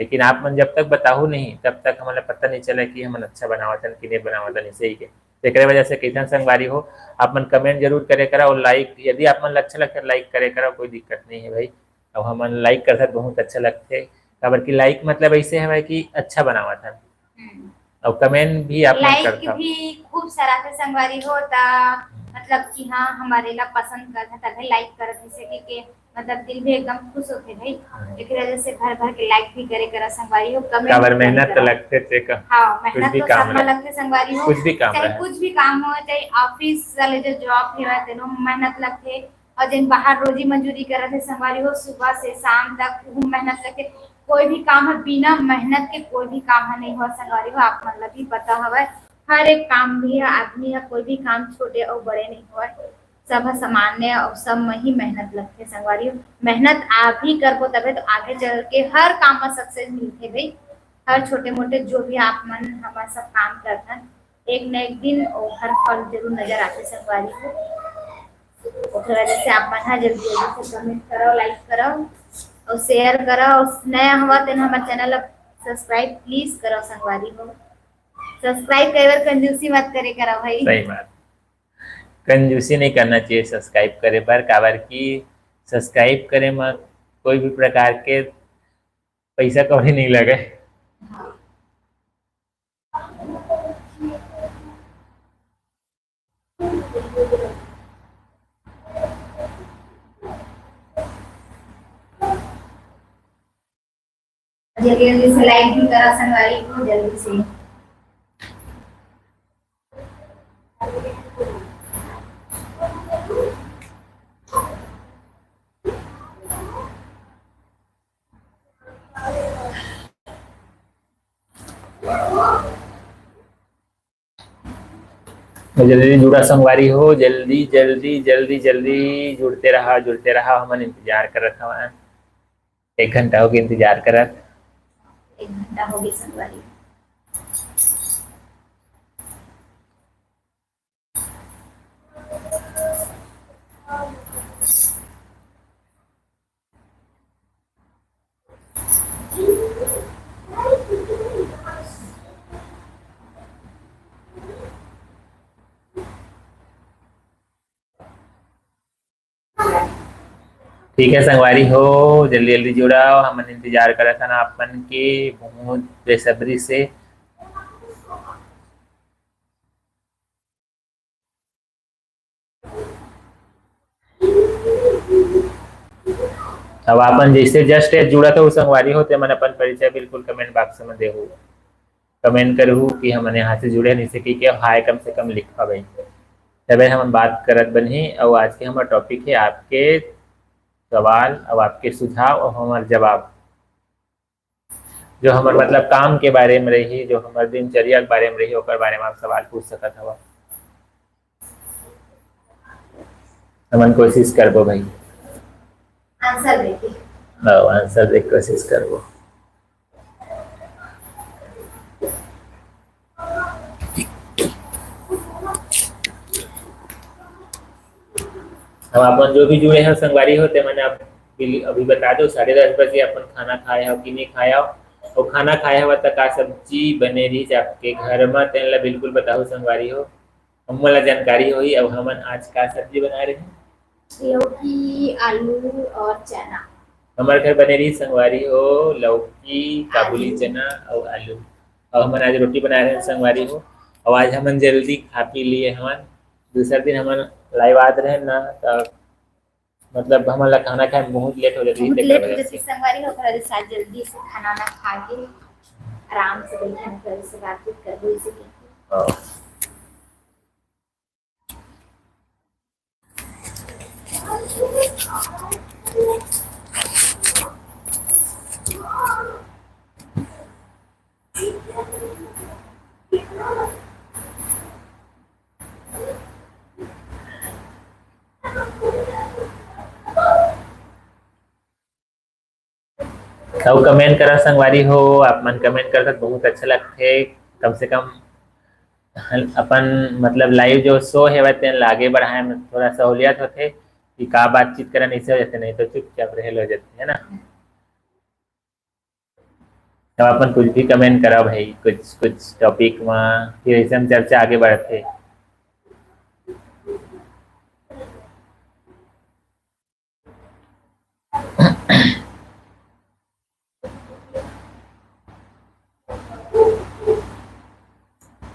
लेकिन आप मन जब तक बताहू नहीं तब तक हमन ला पता नहीं चले कि हमन अच्छा बनावत हन कि नहीं बनावत हन, इसे ही के। तेकरे वजह से कइथन संगवारी हो, आप मन comment जरूर करे करा और like, यदि आप मन ला अच्छा लगथे like करे करा, कोई दिक्कत नहीं है भाई। अब हमन like करथन बहुत अच्छा लगथे, काबर कि like मतलब ऐसे हवय कि अच्छा बनावत हन। हम्म। और comment भी आप मन like करथव। भी खूब सारा थे संगवारी हो, त मतलब कि हाँ, हमारे ला पसंद करत है, तभे like करत, जैसे कि, कि मतलब दिल भी एकदम खुश होथे भाई। हाँ। एकरे वजह से भर भर के like भी करे करा संगवारी हो, comment काबर भी करे मेहनत तो करा। लगथे, ते का हाँ, कुछ मेहनत भी तो काम सब में रहे। लगथे संगवारी हो, कुछ भी काम चाहे रहे। कुछ भी काम हो, चाहे office वाले जो job हेवय, तेनो में मेहनत लगथे। और जिन बाहर रोजी मंजूरी करत हे संगवारी हो, सुबह से शाम तक उहू मेहनत करके, कोई भी काम है बिना मेहनत के कोई भी काम है नहीं हो संगवारी हो। आप मन ला भी पता हवय, हर एक काम भी है, आदमी है, कोई भी काम छोटे और बड़े नहीं होय, सब है सामान्य और सब में ही मेहनत लगथे संगवारी हो। मेहनत आप ही करबो तबे तो आगे चल के हर काम में success मिलथे भाई। हर छोटे मोटे जो भी आप मन हमर सब काम करथन, एक न एक दिन ओखर फल जरूर नजर आथे संगवारी हो। ओखर वजह से आप मन ह जल्दी जल्दी से comment करव, like करव और share करव। और नया हवा तेन हमर channel ला subscribe please करव संगवारी हो। Subscribe करे बर कंजूसी मत करे करव भाई। सही बात, कंजूसी नहीं करना चाहिए subscribe करे बर, काबर कि subscribe करे म कोई भी प्रकार के पैसा कौड़ी नहीं लगे। हाँ। जल्दी जल्दी से लाइक भी करा संगवारी हो, जल्दी से। जल्दी जुड़ा संगवारी हो, जल्दी जल्दी जल्दी जल्दी जुड़ते रहा, जुड़ते रहा, हमन इंतजार करत हवन। एक घंटा हो गया इंतजार करत। एक घंटा हो गया संगवारी। ठीक है संगवारी हो, जल्दी जल्दी जुड़ाओ, हमन इंतजार करत हन आप मन के बहुत बेसब्री से। अब आपन जैसे just जुड़त हो संगवारी हो, ते मन अपन परिचय बिल्कुल comment box में देहू, comment करहू कि हमन यहाँ से जुड़े, नहीं से कि क्या हाय कम से कम लिखा भाई, तबे हमन बात करत बनही। और आज के हमार topic है आपके सवाल, अब आपके सुझाव और हमार जवाब। जो हमर मतलब काम के बारे में रही, जो हमर दिनचर्या के बारे में रही, ओकर बारे में आप सवाल पूछ सकत हव। हमन कोशिश करबो भाई। आंसर देके। हाँ, आंसर देके कोशिश करबो। अब अपन जो भी जुड़े हैं संगवारी हो, ते मन आप बिल-, अभी बता दो, साढ़े दस बजे अपन खाना खाए हो कि नहीं खाए हो, और खाना खाए हो त का सब्जी बने रही आपके घर में, तेन ला बिल्कुल बताओ संगवारी हो, हमन ला जानकारी होही। अब हमन आज का सब्जी बना रहे हैं? लौकी, आलू और चना। हमारे घर बने रही संगवारी हो लौकी, काबुली आलू। चना और आलू। और हमन आज रोटी बना रहे हैं संगवारी हो। और आज हमन जल्दी खा पी लिए हमन। दूसरा दिन हमन लाइव आत रहे ना, तो मतलब हमन ला खाना खाए में बहुत लेट हो जाती है, बहुत तेकर लेट हो वजह जाती से। संगवारी हो, ओकरा वजह से आज जल्दी से खाना ना खा के आराम से बैठे हैं, ओकरा वजह से बातचीत करबो इसे के। हाँ। अउ comment करा संगवारी हो, आप मन comment करथव त बहुत अच्छा लगथे। कम से कम अपन मतलब लाइव जो शो हेवय तेन ला आगे बढ़ाए में थोड़ा सहूलियत होथे कि का बातचीत करन, ऐसे हो जाथे, नहीं तो चुपचाप रहल हो जाथे, है ना? तब अपन कुछ भी comment करा भाई, कुछ कुछ टॉपिक में, फिर ऐसे हम चर्चा आगे बढ़थे।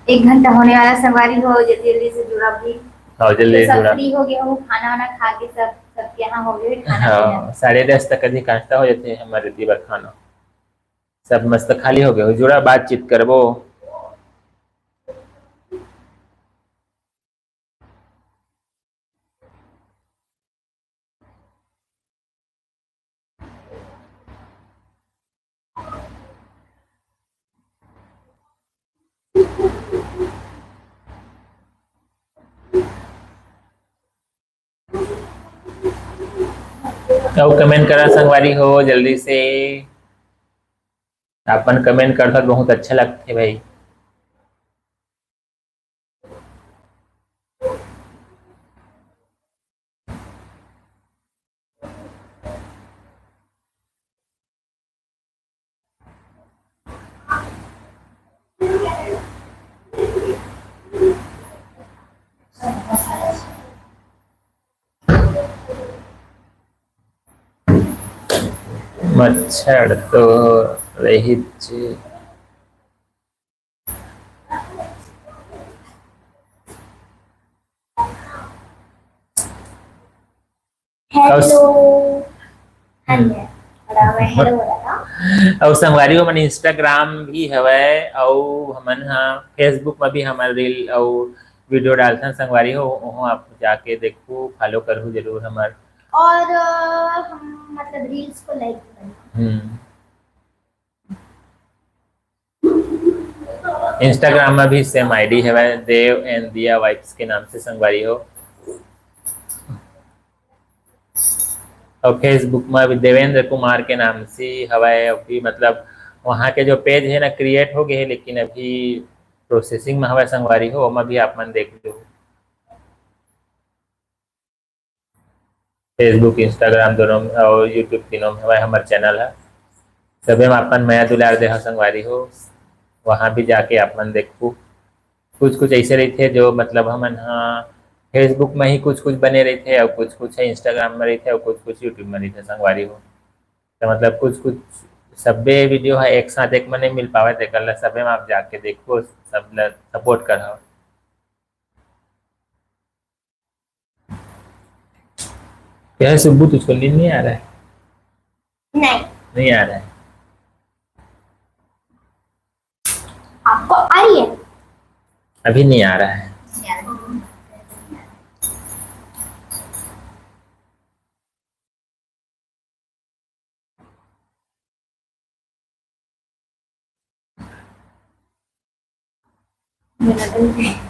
एक घंटा होने वाला संगवारी हो, जल्दी जल्दी से जुड़ा भी। हाँ, जल्दी तो सब जुड़ा। फ्री हो गया हो, खाना वाना खा के सब, सबके यहाँ हो गए खाना हाँ, पीना। साढ़े दस तक अधिकांशतः हो जाथे हमर रीति बर खाना। सब मस्त खाली हो गए हो, जुड़ा बातचीत करबो। अउ comment करा संगवारी हो जल्दी से, अपन comment करथव बहुत अच्छा लगथे भाई। मच्छर तो रहिच। हेलो। हम्म। हाँ जी। और मैं हेलो बोला था। अउ संगवारी हो, हमन Instagram भी हवय, अउ हमन ह Facebook म भी हमर reel अउ video डालथन संगवारी हो, ओहो आप जाके देखहू, follow करहू जरूर हमर। और, अ, हम, मतलब, reels को like करना। हम्म। Instagram में भी same I D हवय, देव and दिया vibes के नाम से संगवारी हो। और Facebook में भी देवेंद्र कुमार के नाम से हवय, अभी मतलब वहाँ के जो page है ना, create हो गए है, लेकिन अभी processing में हवय संगवारी हो, ओमा भी आप मन देख लो। Facebook, Instagram दोनों और YouTube तीनों में हवय हमर channel ह। सबे में अपन मया दुलार देहा संगवारी हो, वहाँ भी जाके आप मन देखहू। कुछ कुछ ऐसे रहिथे जो मतलब हमन ह Facebook में ही कुछ कुछ बने रहिथे और कुछ कुछ है Instagram में रहिथे और कुछ कुछ YouTube में रहिथे संगवारी हो। तो मतलब कुछ कुछ सब्बे video ह एक साथ एक में नहीं मिल पावे, तेकर ला सबे में आप जाके देखो, सब ला support करहो। क्या है सुब्बू, तुझको नींद नहीं आ रहा है? नहीं। नहीं आ रहा है। आपको आ रही है? अभी नहीं आ रहा है। नहीं आ रहा है।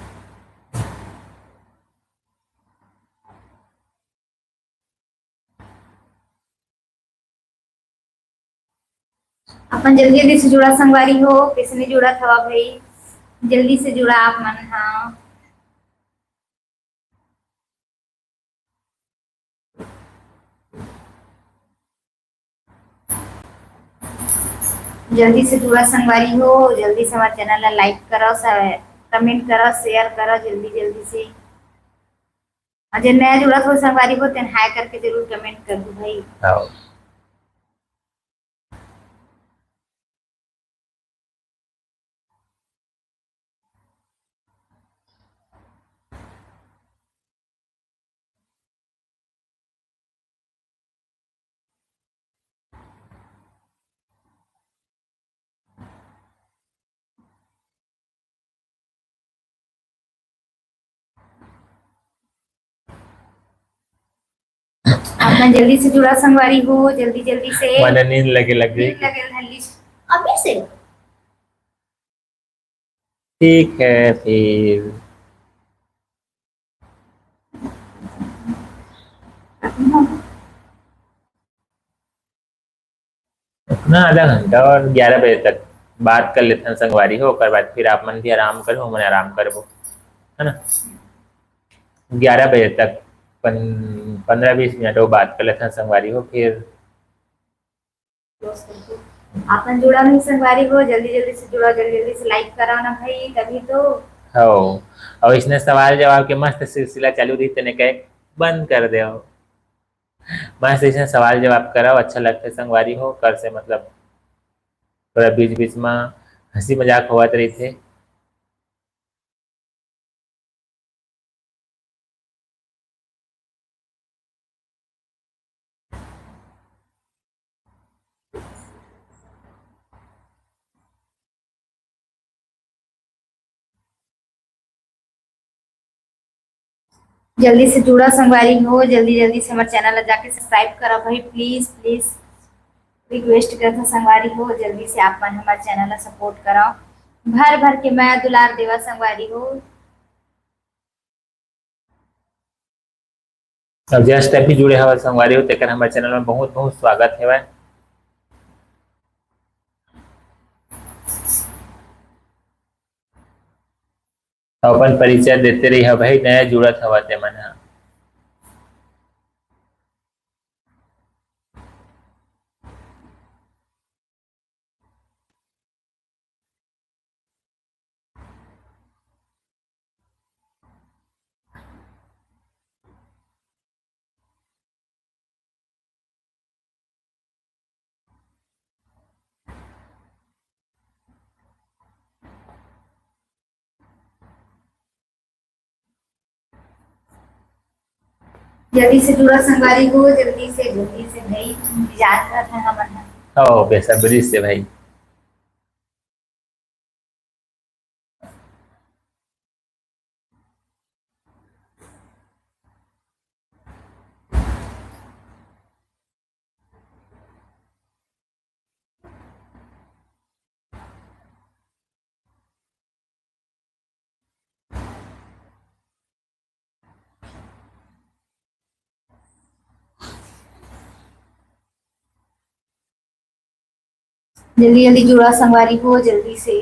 अपन जल्दी जल्दी से जुड़ा संगवारी हो, कैसे नहीं जुड़ा था भाई, जल्दी से जुड़ा आप मन। हाँ, जल्दी से जुड़ा संगवारी हो, जल्दी से हमारे channel ला like करो, comment करो, share करो जल्दी जल्दी से। और जो नया जुड़ा हो संगवारी हो, तेन hi करके जरूर comment कर दो भाई। हाँ। आप मन जल्दी से जुड़ा संगवारी हो, जल्दी जल्दी से। मन नींद लगे लग गई। नींद लगे धर ली। अभी से? ठीक है फिर। अपना आधा घंटा और ग्यारह बजे तक बात कर लेथन संगवारी हो, ओकर बाद फिर आप मन भी आराम करो, हमन आराम करबो, है ना? ग्यारह बजे तक, पन-, पन्द्रह बीस मिनट वो बात कर लेथन संगवारी हो, फिर। आप मन जुड़ा नहीं संगवारी हो, जल्दी जल्दी से जुड़ा, जल्दी जल्दी से like करो ना भाई, तभी तो। हो, और इसने सवाल जवाब के मस्त सिलसिला चालू रही, तेने कहे बंद कर दे हो। मस्त ऐसे सवाल जवाब कराओ, अच्छा लगता है संगवारी हो, कर से मतलब थोड़ा बीच बीच में हंसी मजाक होवत रहिथे। जल्दी से जुड़ा संगवारी हो, जल्दी जल्दी से हमारे channel ला जाके subscribe करा भाई, please please request करता संगवारी हो, जल्दी से आप मन हमारे channel ला support करा, भर भर के मया दुलार देवा संगवारी हो। अब just अभी जुड़े हवा संगवारी हो, तेकर हमारे channel में बहुत बहुत स्वागत हेवय। अपन परिचय देते रही ह भाई, नया जुड़त हवा ते मन ह। जल्दी से जुड़ा संगवारी हो, जल्दी से, जल्दी से भाई, इंतजार करत हन हमन ह। हो, बेसब्री से भाई। जल्दी जल्दी जुड़ा संगवारी हो, जल्दी से।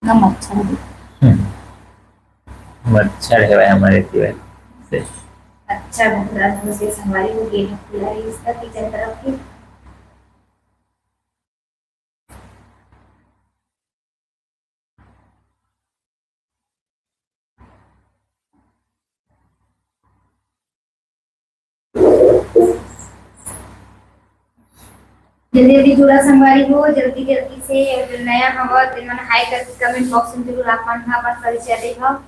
ना मच्छर भी। हम्म। मच्छर है भाई हमारे जीवन से। अच्छा, बहुत रात में से संगवारी हो गई है, पूरा ही इसका किचन तरफ की। जल्दी जल्दी जुड़ा संगवारी हो, जल्दी जल्दी से। अगर नया हवा तो मन हाय करके कमेंट बॉक्स में जरूर आप मन ह अपन परिचय देहा।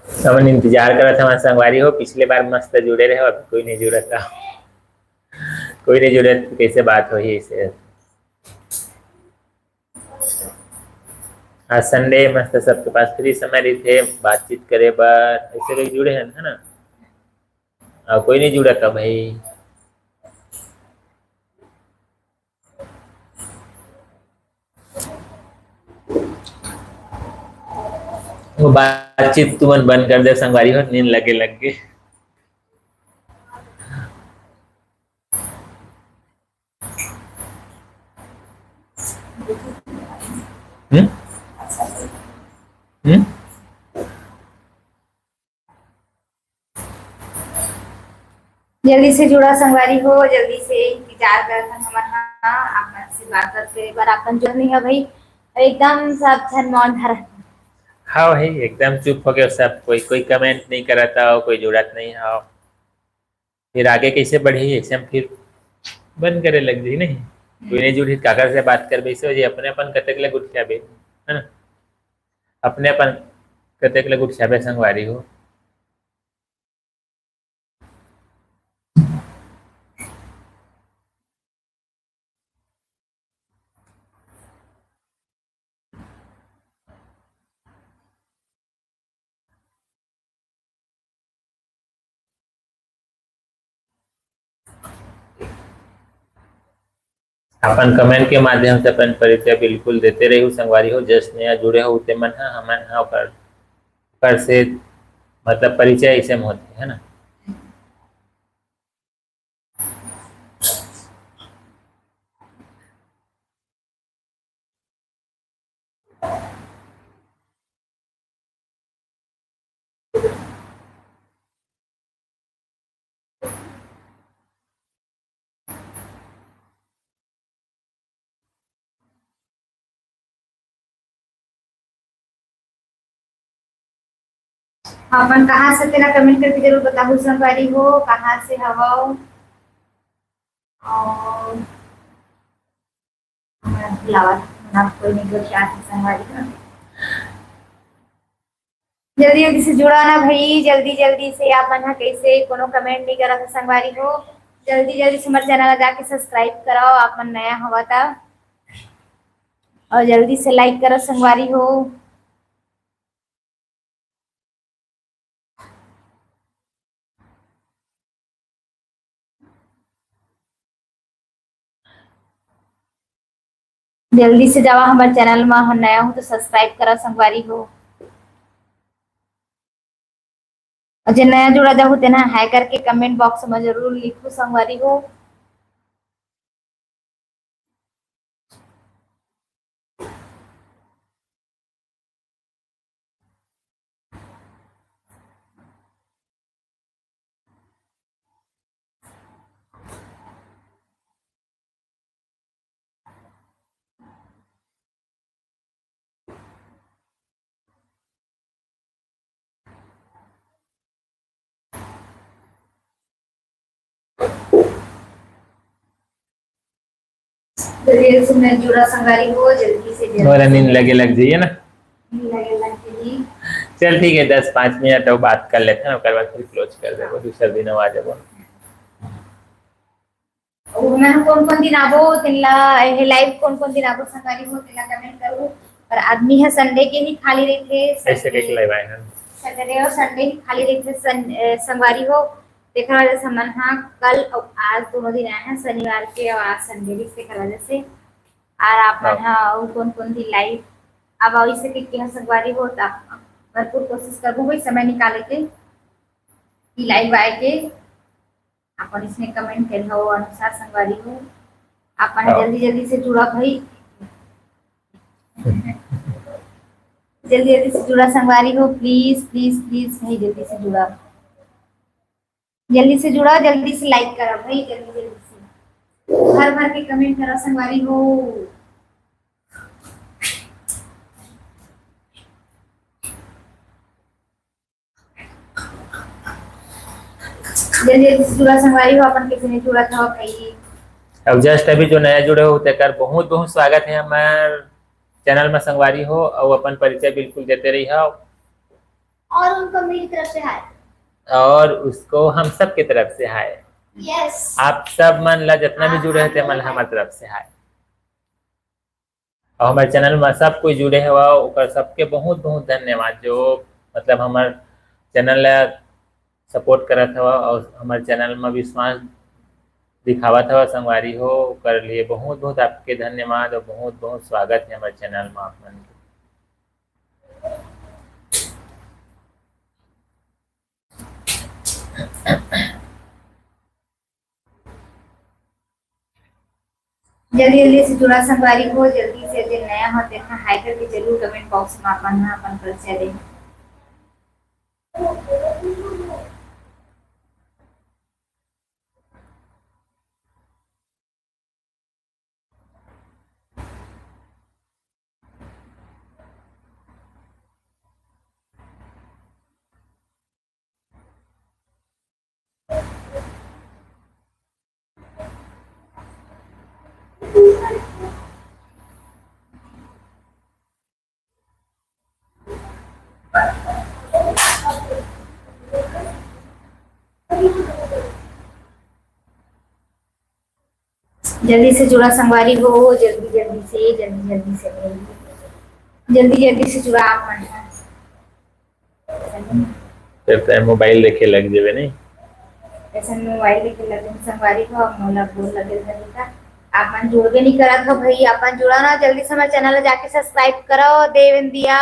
हमन इंतजार करत हवन संगवारी हो, पिछले बार मस्त जुड़े रहे, अभी कोई नहीं जुड़त। कोई नहीं जुड़त, कैसे बात होही इसे? आज संडे, मस्त सबके पास फ्री समय रहिथे बातचीत करे बर, ऐसे लोग जुड़े हैं, है ना? और कोई नहीं जुड़ा था भाई। वो बातचीत तुमन बंद कर दे संगवारी हो, नींद लगे लग गे। हम्म? हम्म? जल्दी से जुड़ा संगवारी हो, जल्दी से इंतजार करत हन हमन ह आप मन से बात बात करे बर। आप मन जुड़त नहीं हो भाई, एकदम सब झन मौन धरत। हाँ भाई, एकदम चुप हो गए सब, कोई कोई कमेंट नहीं करत हो, कोई जुड़त नहीं हो। फिर आगे कैसे बढ़ी, ऐसे हम फिर बंद करे लग जाई नहीं। कोई नहीं जुड़ी, काकर से बात करबे, इसे वजह अपने अपन कतेक ले गुठियाबे, है ना? अपने अपन कतेक ले गुठियाबे संगवारी हो। अपन कमेंट के माध्यम से अपन परिचय बिल्कुल देते रही संगवारी हो। जस नया जुड़े हो ते मन ह, हमन ह ओकर, ओकर से मतलब परिचय ऐसे में होते है ना। अपन कहाँ से तेला कमेंट करके जरूर बताहू संगवारी हो, कहाँ से हवव। और हमर बुलावत, हमर कोई नहीं जो चाहत है संगवारी हो। जल्दी जल्दी से जुड़ा ना भाई, जल्दी जल्दी से। आप मन ह कैसे कोनो कमेंट नहीं करत संगवारी हो, जल्दी जल्दी से हमर चैनल ला जाके सब्सक्राइब कराओ, आप मन नया हवा ता। और जल्दी से लाइक करो संगवारी हो। जल्दी से जावा हमर चैनल मा, हम नया हूँ तो सब्सक्राइब करा संगवारी हो। अउ जे नया जुड़ा जाहू तेन ह हाय करके कमेंट बॉक्स मा जरूर लिखू संगवारी हो। जल्दी से मैं जुड़ा संगवारी हो, जल्दी से, जल्दी मोला से। नींद लगे लग जाइए ना। नींद लगे लग जाइए। चल ठीक है, दस पाँच मिनट अउ बात कर लेते हैं, ओकर बाद फिर क्लोज कर देबो, दूसरा दिन आ जाबो। अउ मैं कोन कोन दिन आबो, तेन ला, ये लाइव कोन कोन दिन आबो संगवारी हो, तेन ला कमेंट करू। पर आदमी ह संडे के ही खाली रहिथे, ऐसे संडे, कैसे लाइव आए हैं? सैटरडे अउ संडे ही खाली रहिथे सं-, ए, संगवारी हो। तेखर वजह से हमन ह कल अउ आज दोनों दिन आए हैं, शनिवार के अउ आज संडे भी, तेखर वजह से। और आप मन हाँ। ह अउ कोन कोन दिन लाइव अब अउ इसे के, के संगवारी हो, त भरपूर कोशिश करबो भाई समय निकाले के कि लाइव आए के। अपन इसने कमेंट करे हो अनुसार संगवारी हो, अपन हाँ। जल्दी जल्दी से जुड़ा भाई, जल्दी जल्दी से जुड़ा संगवारी हो, प्लीज प्लीज प्लीज भाई जल्दी से जुड़ा, जल्दी से जुड़ा, जल्दी से लाइक करा भाई, जल्दी जल्दी से भर भर के कमेंट करा संगवारी हो। जल्दी जल्दी से जुड़ा संगवारी हो, अपन किसी ने जुड़ा था भाई। अब जस्ट अभी जो नया जुड़े हो तेकर बहुत बहुत स्वागत है हमार चैनल में संगवारी हो, और अपन परिचय बिल्कुल देते रही हो। और उनको मेरी तरफ से हाय। और उसको हम सब की तरफ से हाय। यस। आप सब मन ला जितना भी आप जुड़े सब हैं ते मन ला हमार तरफ से हाय। और हमारे चैनल में सब कोई जुड़े हवा, ओकर सबके बहुत बहुत धन्यवाद, जो मतलब हमारे चैनल ला सपोर्ट करत हवा और हमारे चैनल में विश्वास दिखावत हवा संगवारी हो, ओकर लिए बहुत बहुत आपके धन्यवाद और बहुत बहुत स्वागत है हमारे चैनल में आप मन के। जल्दी जल्दी से जुड़ा संगवारी हो, जल्दी से जे नया हो तेन ह हाय करके जरूर कमेंट बॉक्स में अपन ह अपन परिचय दे। जल्दी से जुड़ा संगवारी हो, जल्दी जल्दी से, जल्दी जल्दी से, जल्दी जल्दी से जुड़ा आप मन ह। फिर तो मोबाइल देखे लग जेबे नहीं। ऐसे मोबाइल देखे लग जेबे संगवारी हो, अब मोला बोर लगे लगी का। आप मन जुड़बे नहीं करत हो भाई, आप मन जुड़ा ना, जल्दी से हमारे चैनल ला जाके सब्सक्राइब करो, देव एंड दिया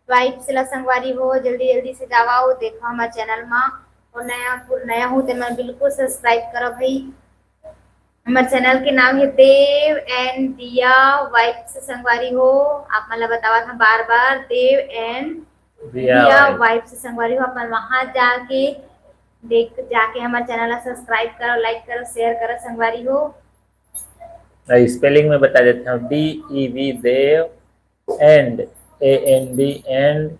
वाइब्स ला संगवारी हो, जल्दी जल्दी से जावा हो, देखो हमारे चैनल मा, और नया पुर-, नया हूँ ते मैं बिल्कुल सब्सक्राइब करो भाई। हमारे चैनल के नाम है देव एंड दिया वाइब्स संगवारी हो, आप मन ला बतावत हम बार बार, देव एंड दिया दिया वाइब्स। वाइब्स संगवारी हो, आप मन वहाँ जाके देख, जाके हमारे चैनल ला सब्सक्राइब करो, लाइक करो, शेयर करो संगवारी हो। स्पेलिंग में बता देता हूँ, D E V Dev and, A N D and,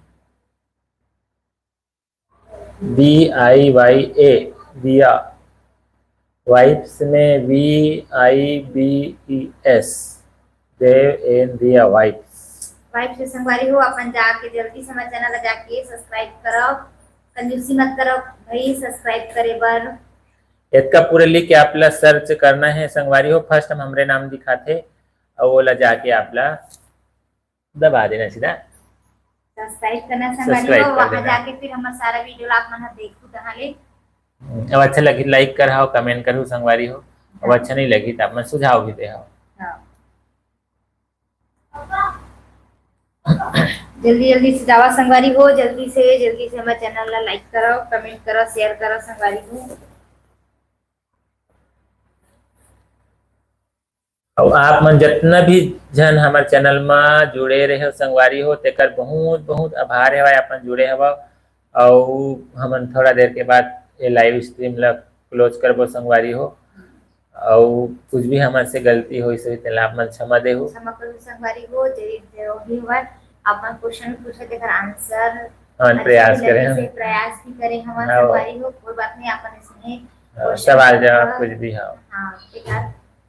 V I Y A Diya, vibes में V I B E S, Dev and Diya vibes. Vibes से संगवारी हो, अपन जाके जल्दी से हमारे चैनल ला जाके सब्सक्राइब करो, कंजूसी मत करो भाई सब्सक्राइब करे बर। एतका पूरा लिख के आप ला सर्च करना है संगवारी हो, फर्स्ट हम हमरे नाम दिखाथे, और वो ला जाके आप ला दबा देना सीधा। सब्सक्राइब करना संगवारी सब्सक्राइब हो, कर वहाँ देना। जाके फिर हमारा सारा वीडियो ला आप मन ह देखू तहाँ ले। हम्म, अब अच्छा लगी लाइक कर हाव, कमेंट करू संगवारी हो, अब हाँ। अच्छा नहीं लगी तो आप मन सुझाव भी दे हाव। हाँ। जल्दी जल्दी से जावा संगवारी हो, जल्दी से, जल्दी से हमर channel ला like करो, comment करो, share करो संगवारी हो। अउ आप मन जतना भी झन हमर channel म जुड़े रहे हो संगवारी हो, तेकर बहुत बहुत आभार हवय, आप मन जुड़े हवव। अउ हमन थोड़ा देर के बाद ये live stream ला close करबो संगवारी हो। अउ कुछ भी हमन से गलती होइस होही, तेला आप मन क्षमा देहू। क्षमा करो संगवारी हो, जे जो भी हुआ, आप मन question पूछे, तेकर answer हमन अच्छा प्रयास भी करे लगे हन। से प्रयास भी करे हमन हाँ। संगवारी हो, कोई बात नहीं, अपन इसमें हाँ, question सवाल पूछो। जवाब कुछ भी, हाँ। हाँ, बेकार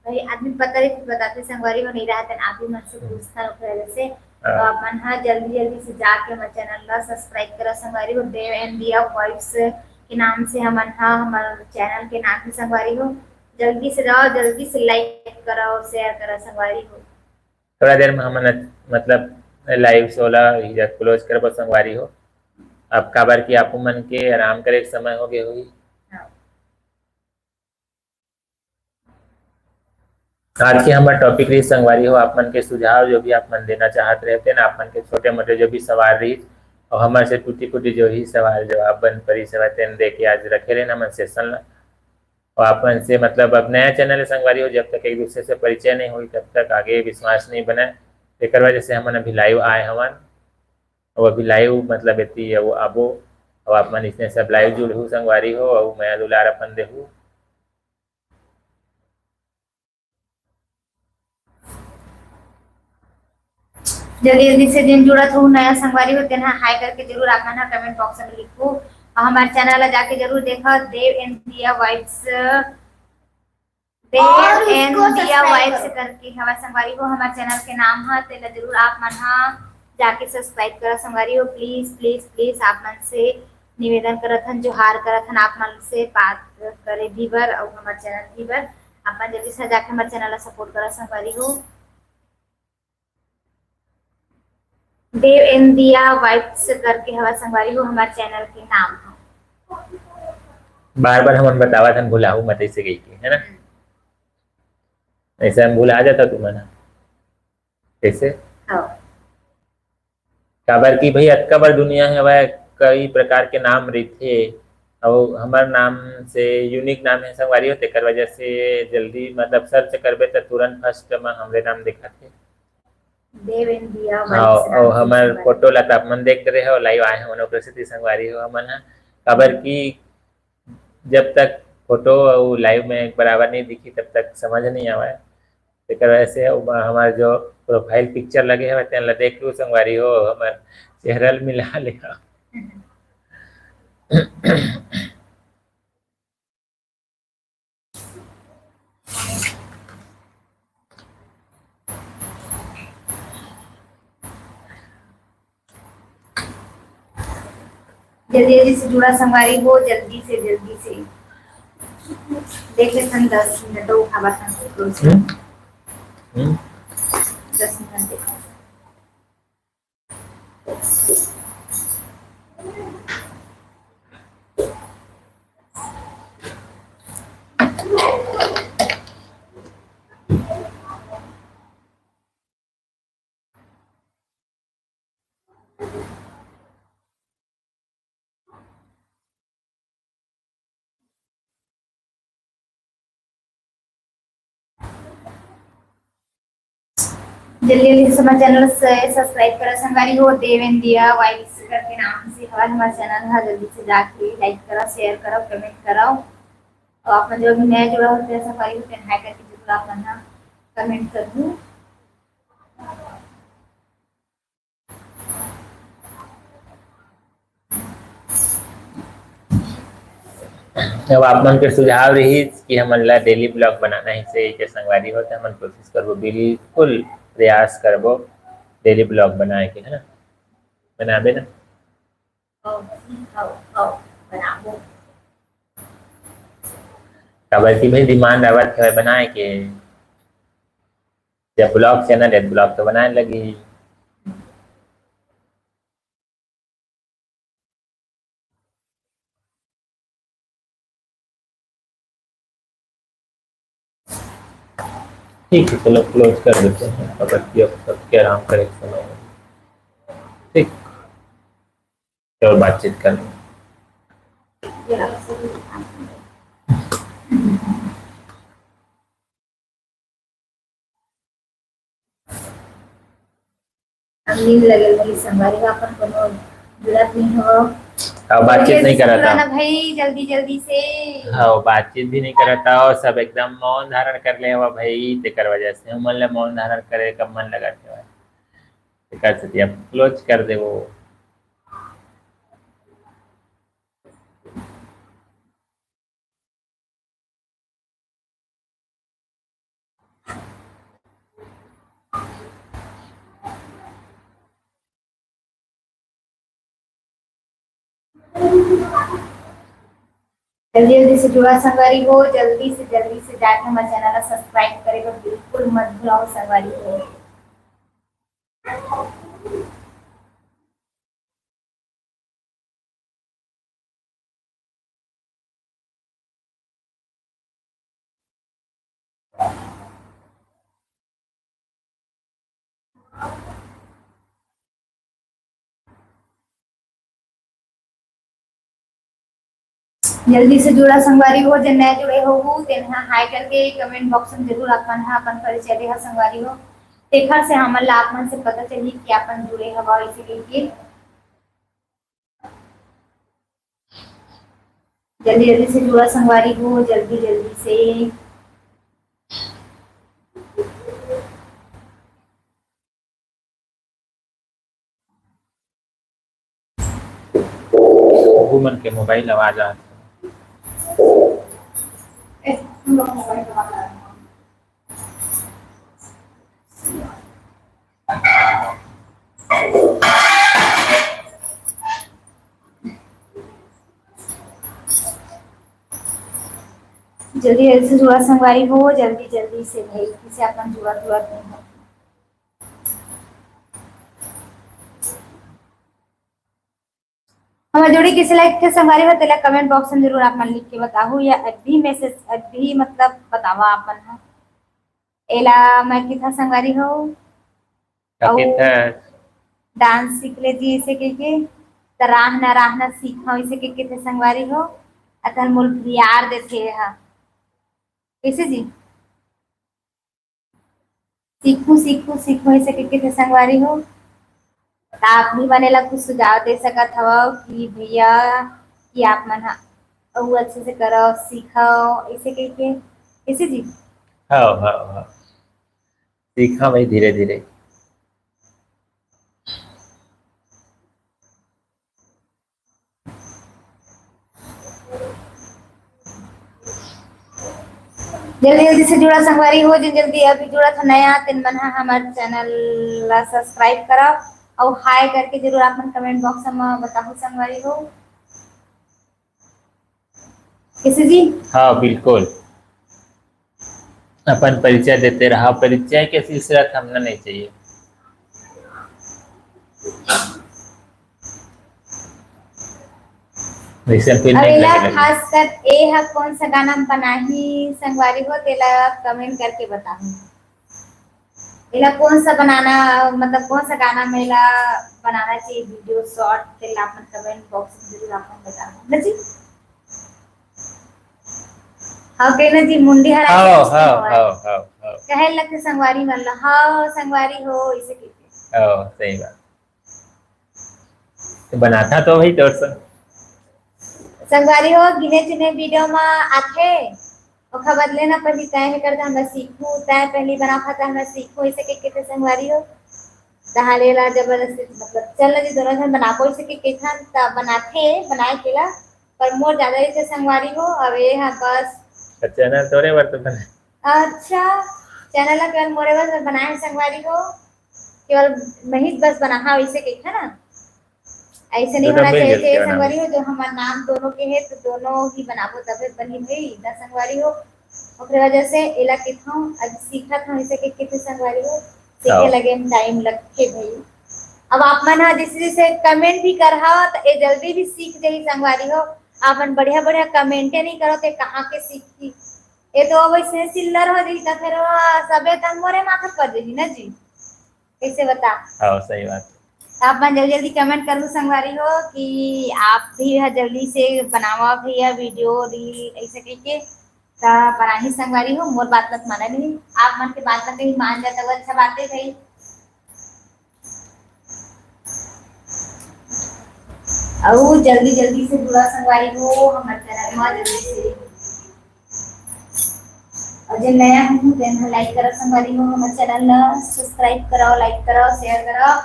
भाई, आदमी पता रही तो बताते संगवारी हो, नहीं रहा तन आप ही मन से हम्म। पूछता ओकरे से। हाँ। तो आप मन हा जल्दी जल्दी से जाके हमर channel ला subscribe करो संगवारी हो, देव and दिया vibes के नाम से हमन हा, हमर channel के नाम ही संगवारी हो, जल्दी से जाओ, जल्दी से like करो, share करो संगवारी हो। थोड़ा देर में हमन, मतलब, live show ला इही जगह close करबो संगवारी हो। अब काबर कि आपो मन के आराम करे के समय हो गए होही। हाँ। आज के हमर topic रही संगवारी हो, आप मन के सुझाव जो भी आप मन देना चाहत रहे तेन, आप मन के छोटे मोटे जो भी सवाल रही, और हमर से टूटी फूटी जो ही सवाल जवाब बन परी सवा तेन दे के आज रखे रहे हमन session ला। और आप मन से, मतलब, अब नया channel है संगवारी हो, जब तक एक दूसरे से परिचय नहीं होई तब तक आगे विश्वास नहीं बने। एकर वजह से हमन अभी live आए हवन, और अभी live, मतलब, एती वो आबो। और आप मन इसने सब live जुड़हू संगवारी हो, और मया दुलार अपन देहू। जल्दी जल्दी से जिन जुड़त हो नया संगवारी हो, तेन हा hi करके जरूर आप मन हा comment box में लिखो, और हमारे channel ला जाके जरूर देखो, देव and दिया vibes, देव और and उसको दिया subscribe vibes करो। करके हमारे संगवारी हो, हमारे channel के नाम है, तेला जरूर आप मन हा जाके subscribe करो संगवारी हो। Please, please, please, आप मन से निवेदन करत हन, जोहार करत हन, आप मन से बात करे भी बर और हमारे channel भी बर। आप मन जल्दी से जाके हमारे channel ला support करो संगवारी हो। देव and दिया vibes करके हवा संगवारी हो, हमारे channel के नाम है। बार बार हमन बतावत हन, भुलाहू मत ऐसे कही के, है ना? हम्म। ऐसे हम भुला जाता तुमन, कैसे? हाँ। काबर कि भाई, अतका बड़ दुनिया हवय, कई प्रकार के नाम रहिथे, अउ हमर नाम से unique नाम है संगवारी हो, तेकर वजह से जल्दी, मतलब, search करबे त तुरंत first म हमरे नाम दिखाथे। देव and दिया हाँ, vibes अउ नाम से हमर संगवारी। Photo ला त आप मन देख रहे हो, live आए हमन, ओकर सेती संगवारी हो हमन ह, काबर कि जब तक photo अउ live में एक बराबर नहीं दिखी, तब तक समझ नहीं आवे। तेकर वजह से ओमा हमार जो profile picture लगे हवय, तेन ला देख लू संगवारी हो, हमर चेहरा ल मिला ले। जल्दी जल्दी से जुड़ा संगवारी हो, जल्दी से, जल्दी से। देख लेथन दस मिनट, वो खावा खान से close। हम्म? हम्म? दस मिनट देखो। जल्दी जल्दी से हमारे channel से subscribe करा संगवारी हो, देव and दिया vibes करके नाम से हमारे, हमारे channel है, जल्दी से जाके like करो, share करो, comment करो, और आप जो भी नए जुड़ा होते हैं संगवारी हो, hi करके जरूर आप मन comment कर दो। अब आप मन के सुझाव रही कि हमन ला daily vlog बनाना ही सही के संगवारी हो, त हमन कोशिश करबो, बिल्कुल प्रयास करबो daily vlog बनाए के, है ना? बनाबे ना? आओ, आओ, आओ, बनाबो। काबर कि भाई demand आवत हवय बनाए के, जब vlog channel है, vlog तो बनाए लगी। ठीक है, चलो close कर देते हैं, अब कि अब सबके आराम करे के समय है। ठीक, तो बातचीत कर लो। नींद लगे रही संगवारी हो, अपन कोनो जुड़त नहीं हो। हाँ, बातचीत नहीं करत हो। ना भाई, जल्दी जल्दी से। हाँ, बातचीत भी नहीं करत हो, सब एकदम मौन धारण कर ले हवा भाई, तेकर वजह से हमन ला मौन धारण करे का मन लगत हवा। तेकर सेती अब क्लोज कर देवो। जल्दी जल्दी से जुड़ा संगवारी हो, जल्दी से जल्दी से जाके हमारे चैनल ला सब्सक्राइब करे बर बिल्कुल मत भुलाओ संगवारी हो। जल्दी से जुड़ा संगवारी हो, जे नए जुड़े हो, तेन ह हाय करके कमेंट बॉक्स में जरूर अपन ह अपन परिचय देहा संगवारी हो। तेखर से हमन ला आप मन से पता चलही कि अपन जुड़े हवा इसे कहिके। जल्दी जल्दी से जुड़ा संगवारी हो, जल्दी जल्दी से। वो मन के मोबाइल आवाज आ। जल्दी जल्दी से जुड़ा संगवारी हो, जल्दी जल्दी से भाई, किसे अपन जुड़ा जुड़ा नहीं हो। हमर जोड़ी किसे लाइक के संगवारी हो, तेला कमेंट बॉक्स में जरूर आप मन लिख के बताहू, या अभी मैसेज, अभी मतलब बतावा आप मन ह। एला मैं किथा संगवारी हो। का अउ किथा? डांस सीख ले जी, इसे कहिके, त राहना राहना सीखो, इसे कहिके थे संगवारी हो। अतन मोल प्यार देथे हा। कैसे जी? सीखू, सीखू, सीखू, ऐसे कहिके थे संगवारी हो। त आप भी मन ला कुछ सुझाव दे सकत हवव कि भैया, कि आप मन ह अउ अच्छे से करव, सीखव, ऐसे कहिके, ऐसे जी? हाँ, हाँ, हाँ। सीखा भाई धीरे धीरे। जल्दी जल्दी से जुड़ा संगवारी हो, जिन जल्दी अभी जुड़ा था नया, तेन मन हा हमार चैनल ला सब्सक्राइब करा अउ हाय करके जरूर आप मन कमेंट बॉक्स में बताहू संगवारी हो। कैसे जी? हाँ, बिल्कुल। अपन परिचय देते रहा, परिचय के सिलसिला थमना नहीं चाहिए। वैसे फिर अब नहीं एला लगे लगे। खासकर ए ह कौन सा गाना में बनाही संगवारी हो, तेला कमेंट करके बताहू। एला कौन सा बनाना, मतलब कौन सा गाना में एला बनाना चाहिए वीडियो शॉर्ट, तेला अपन कमेंट बॉक्स में जरूर अपन बताहू ना जी। हाँ, कहना जी, मुंडी हरा के हाँ, कुछ नहीं हाँ, हुआ है। हाँ, हाँ, हाँ। कहे लगथे संगवारी मन ला, हाँ, संगवारी हो, इसे कहिथे। हाँ, सही बात। तो बनाथा तो भाई तोर संग। संगवारी हो, गिने चुने वीडियो में आथे, ओखा बदले ना पहली तय हे कर, हमला सीखू, तय पहली बनाथा, हमला सीखू, इसे कहिके कहिथे संगवारी हो। तहां ले ला जबरदस्ती, मतलब, चल ना जी, दोनों झन बनाबो, इसे कहिके कहिथन, त बनाथे, बनाए के ला, पर मोर ज्यादा इच्छा संगवारी हो, अब ये हा बस। अच्छा, चैनल तोरे बर तो बना। अच्छा, चैनल ला केवल मोरे बर बनाए हे संगवारी हो, केवल मैं ही बस बना, हाँ, वैसे कहिथे ना, ऐसे नहीं दोनों होना मिल चाहिए, जुल के चाहिए बनाओ। संगवारी हो, जो हमार नाम दोनों के है, तो दोनों ही बनाबो तबे बनी भाई, ना संगवारी हो। ओकरे वजह से एला कहिथंव, अभी सीखत हंव, इसे कहिके कहिथे संगवारी हो, सीखे हाँ। लगे में टाइम लगथे भाई। अब आप मन हा जैसे जैसे कमेंट भी करहा, त ए जल्दी भी सीख जाही संगवारी हो। आप मन बढ़िया बढ़िया कमेंटे नहीं करो, ते कहाँ के सीखही? ए तो अब ऐसे सिल्लर हो जाही, त फिर वो सबे तन मोरे माथा पर जाही ना जी। कैसे बता? हाँ, सही बात। आप मन जल्दी जल्दी comment करू संगवारी हो कि आप भी ह जल्दी से बनावा भैया video reel ऐसे कहिके। त बनाही संगवारी हो, मोर बात मत माना नहीं, आप मन के बात ला कहीं मान जाता वो अच्छा बात है भाई। अउ जल्दी जल्दी से जुड़ा संगवारी हो हमर channel में जल्दी से। अउ जे नया हूँ तेन like करो संगवारी हो, हमर channel ला subscribe करो, like करो, share करो।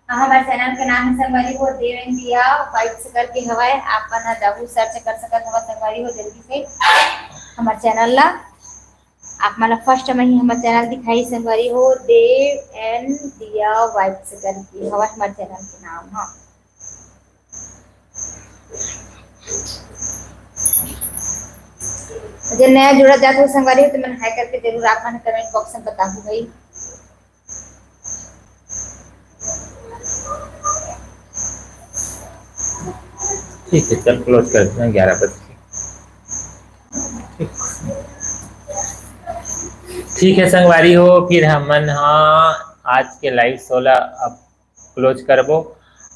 हाँ, हमर channel के नाम है संगवारी हो देव and दिया vibes करके हवय। आप मन ह जाहू search कर सकत हवा संगवारी हो जल्दी से हमर channel ला। आप मन ला first में ही हमर channel दिखाई संगवारी हो देव and दिया vibes करके हवय हमर channel के नाम ह। जे नया जुड़ा जात हो संगवारी हो तो मन hi करके जरूर आप मन comment box में बताहू भाई। ठीक है, चल close कर देना ग्यारह बजे। ठीक। ठीक है संगवारी हो, फिर हमन हा आज के live show ला अब close करबो।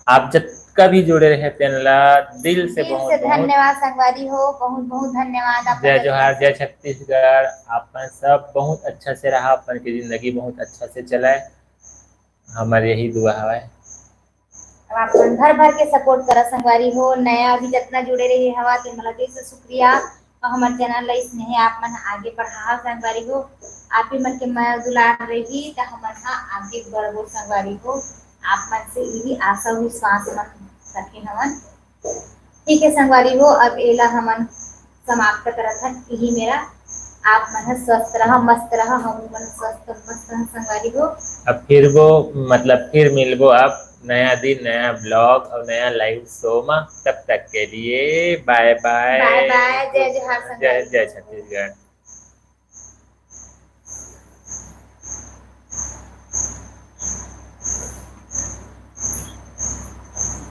आप जतका भी जुड़े रहे तेन ला दिल से दिल बहुत से बहुत धन्यवाद संगवारी हो, बहुत बहुत धन्यवाद आप जय जोहार, जय छत्तीसगढ़। आप मन सब बहुत अच्छा से रहा, अपन की जिंदगी बहुत अच्छा से चलाए, हमर यही दुआ हवय। अब आप मन भर भर के support करा संगवारी हो। नया अभी जतना जुड़े रहे हवा तेन मन ला दिल से शुक्रिया। और हमर channel ला स्नेह आप मन आगे बढ़ाओ संगवारी हो। आप ही मन के मया दुलार रही त हमन हा आगे बढ़बो संगवारी हो। आप मन से यही आशा विश्वास मन रखे हवन। ठीक है संगवारी हो, अब एला हमन समाप्त करत हन। यही मेरा आप मन ह स्वस्थ रहा, मस्त रहा, हम मन स्वस्थ मस्त रहा संगवारी हो। अब फिर वो मतलब फिर मिलबो आप नया दिन, नया vlog और नया live show में। तब तक के लिए bye bye। Bye bye, जय जोहार जय संगवारी जय हो। छत्तीसगढ़।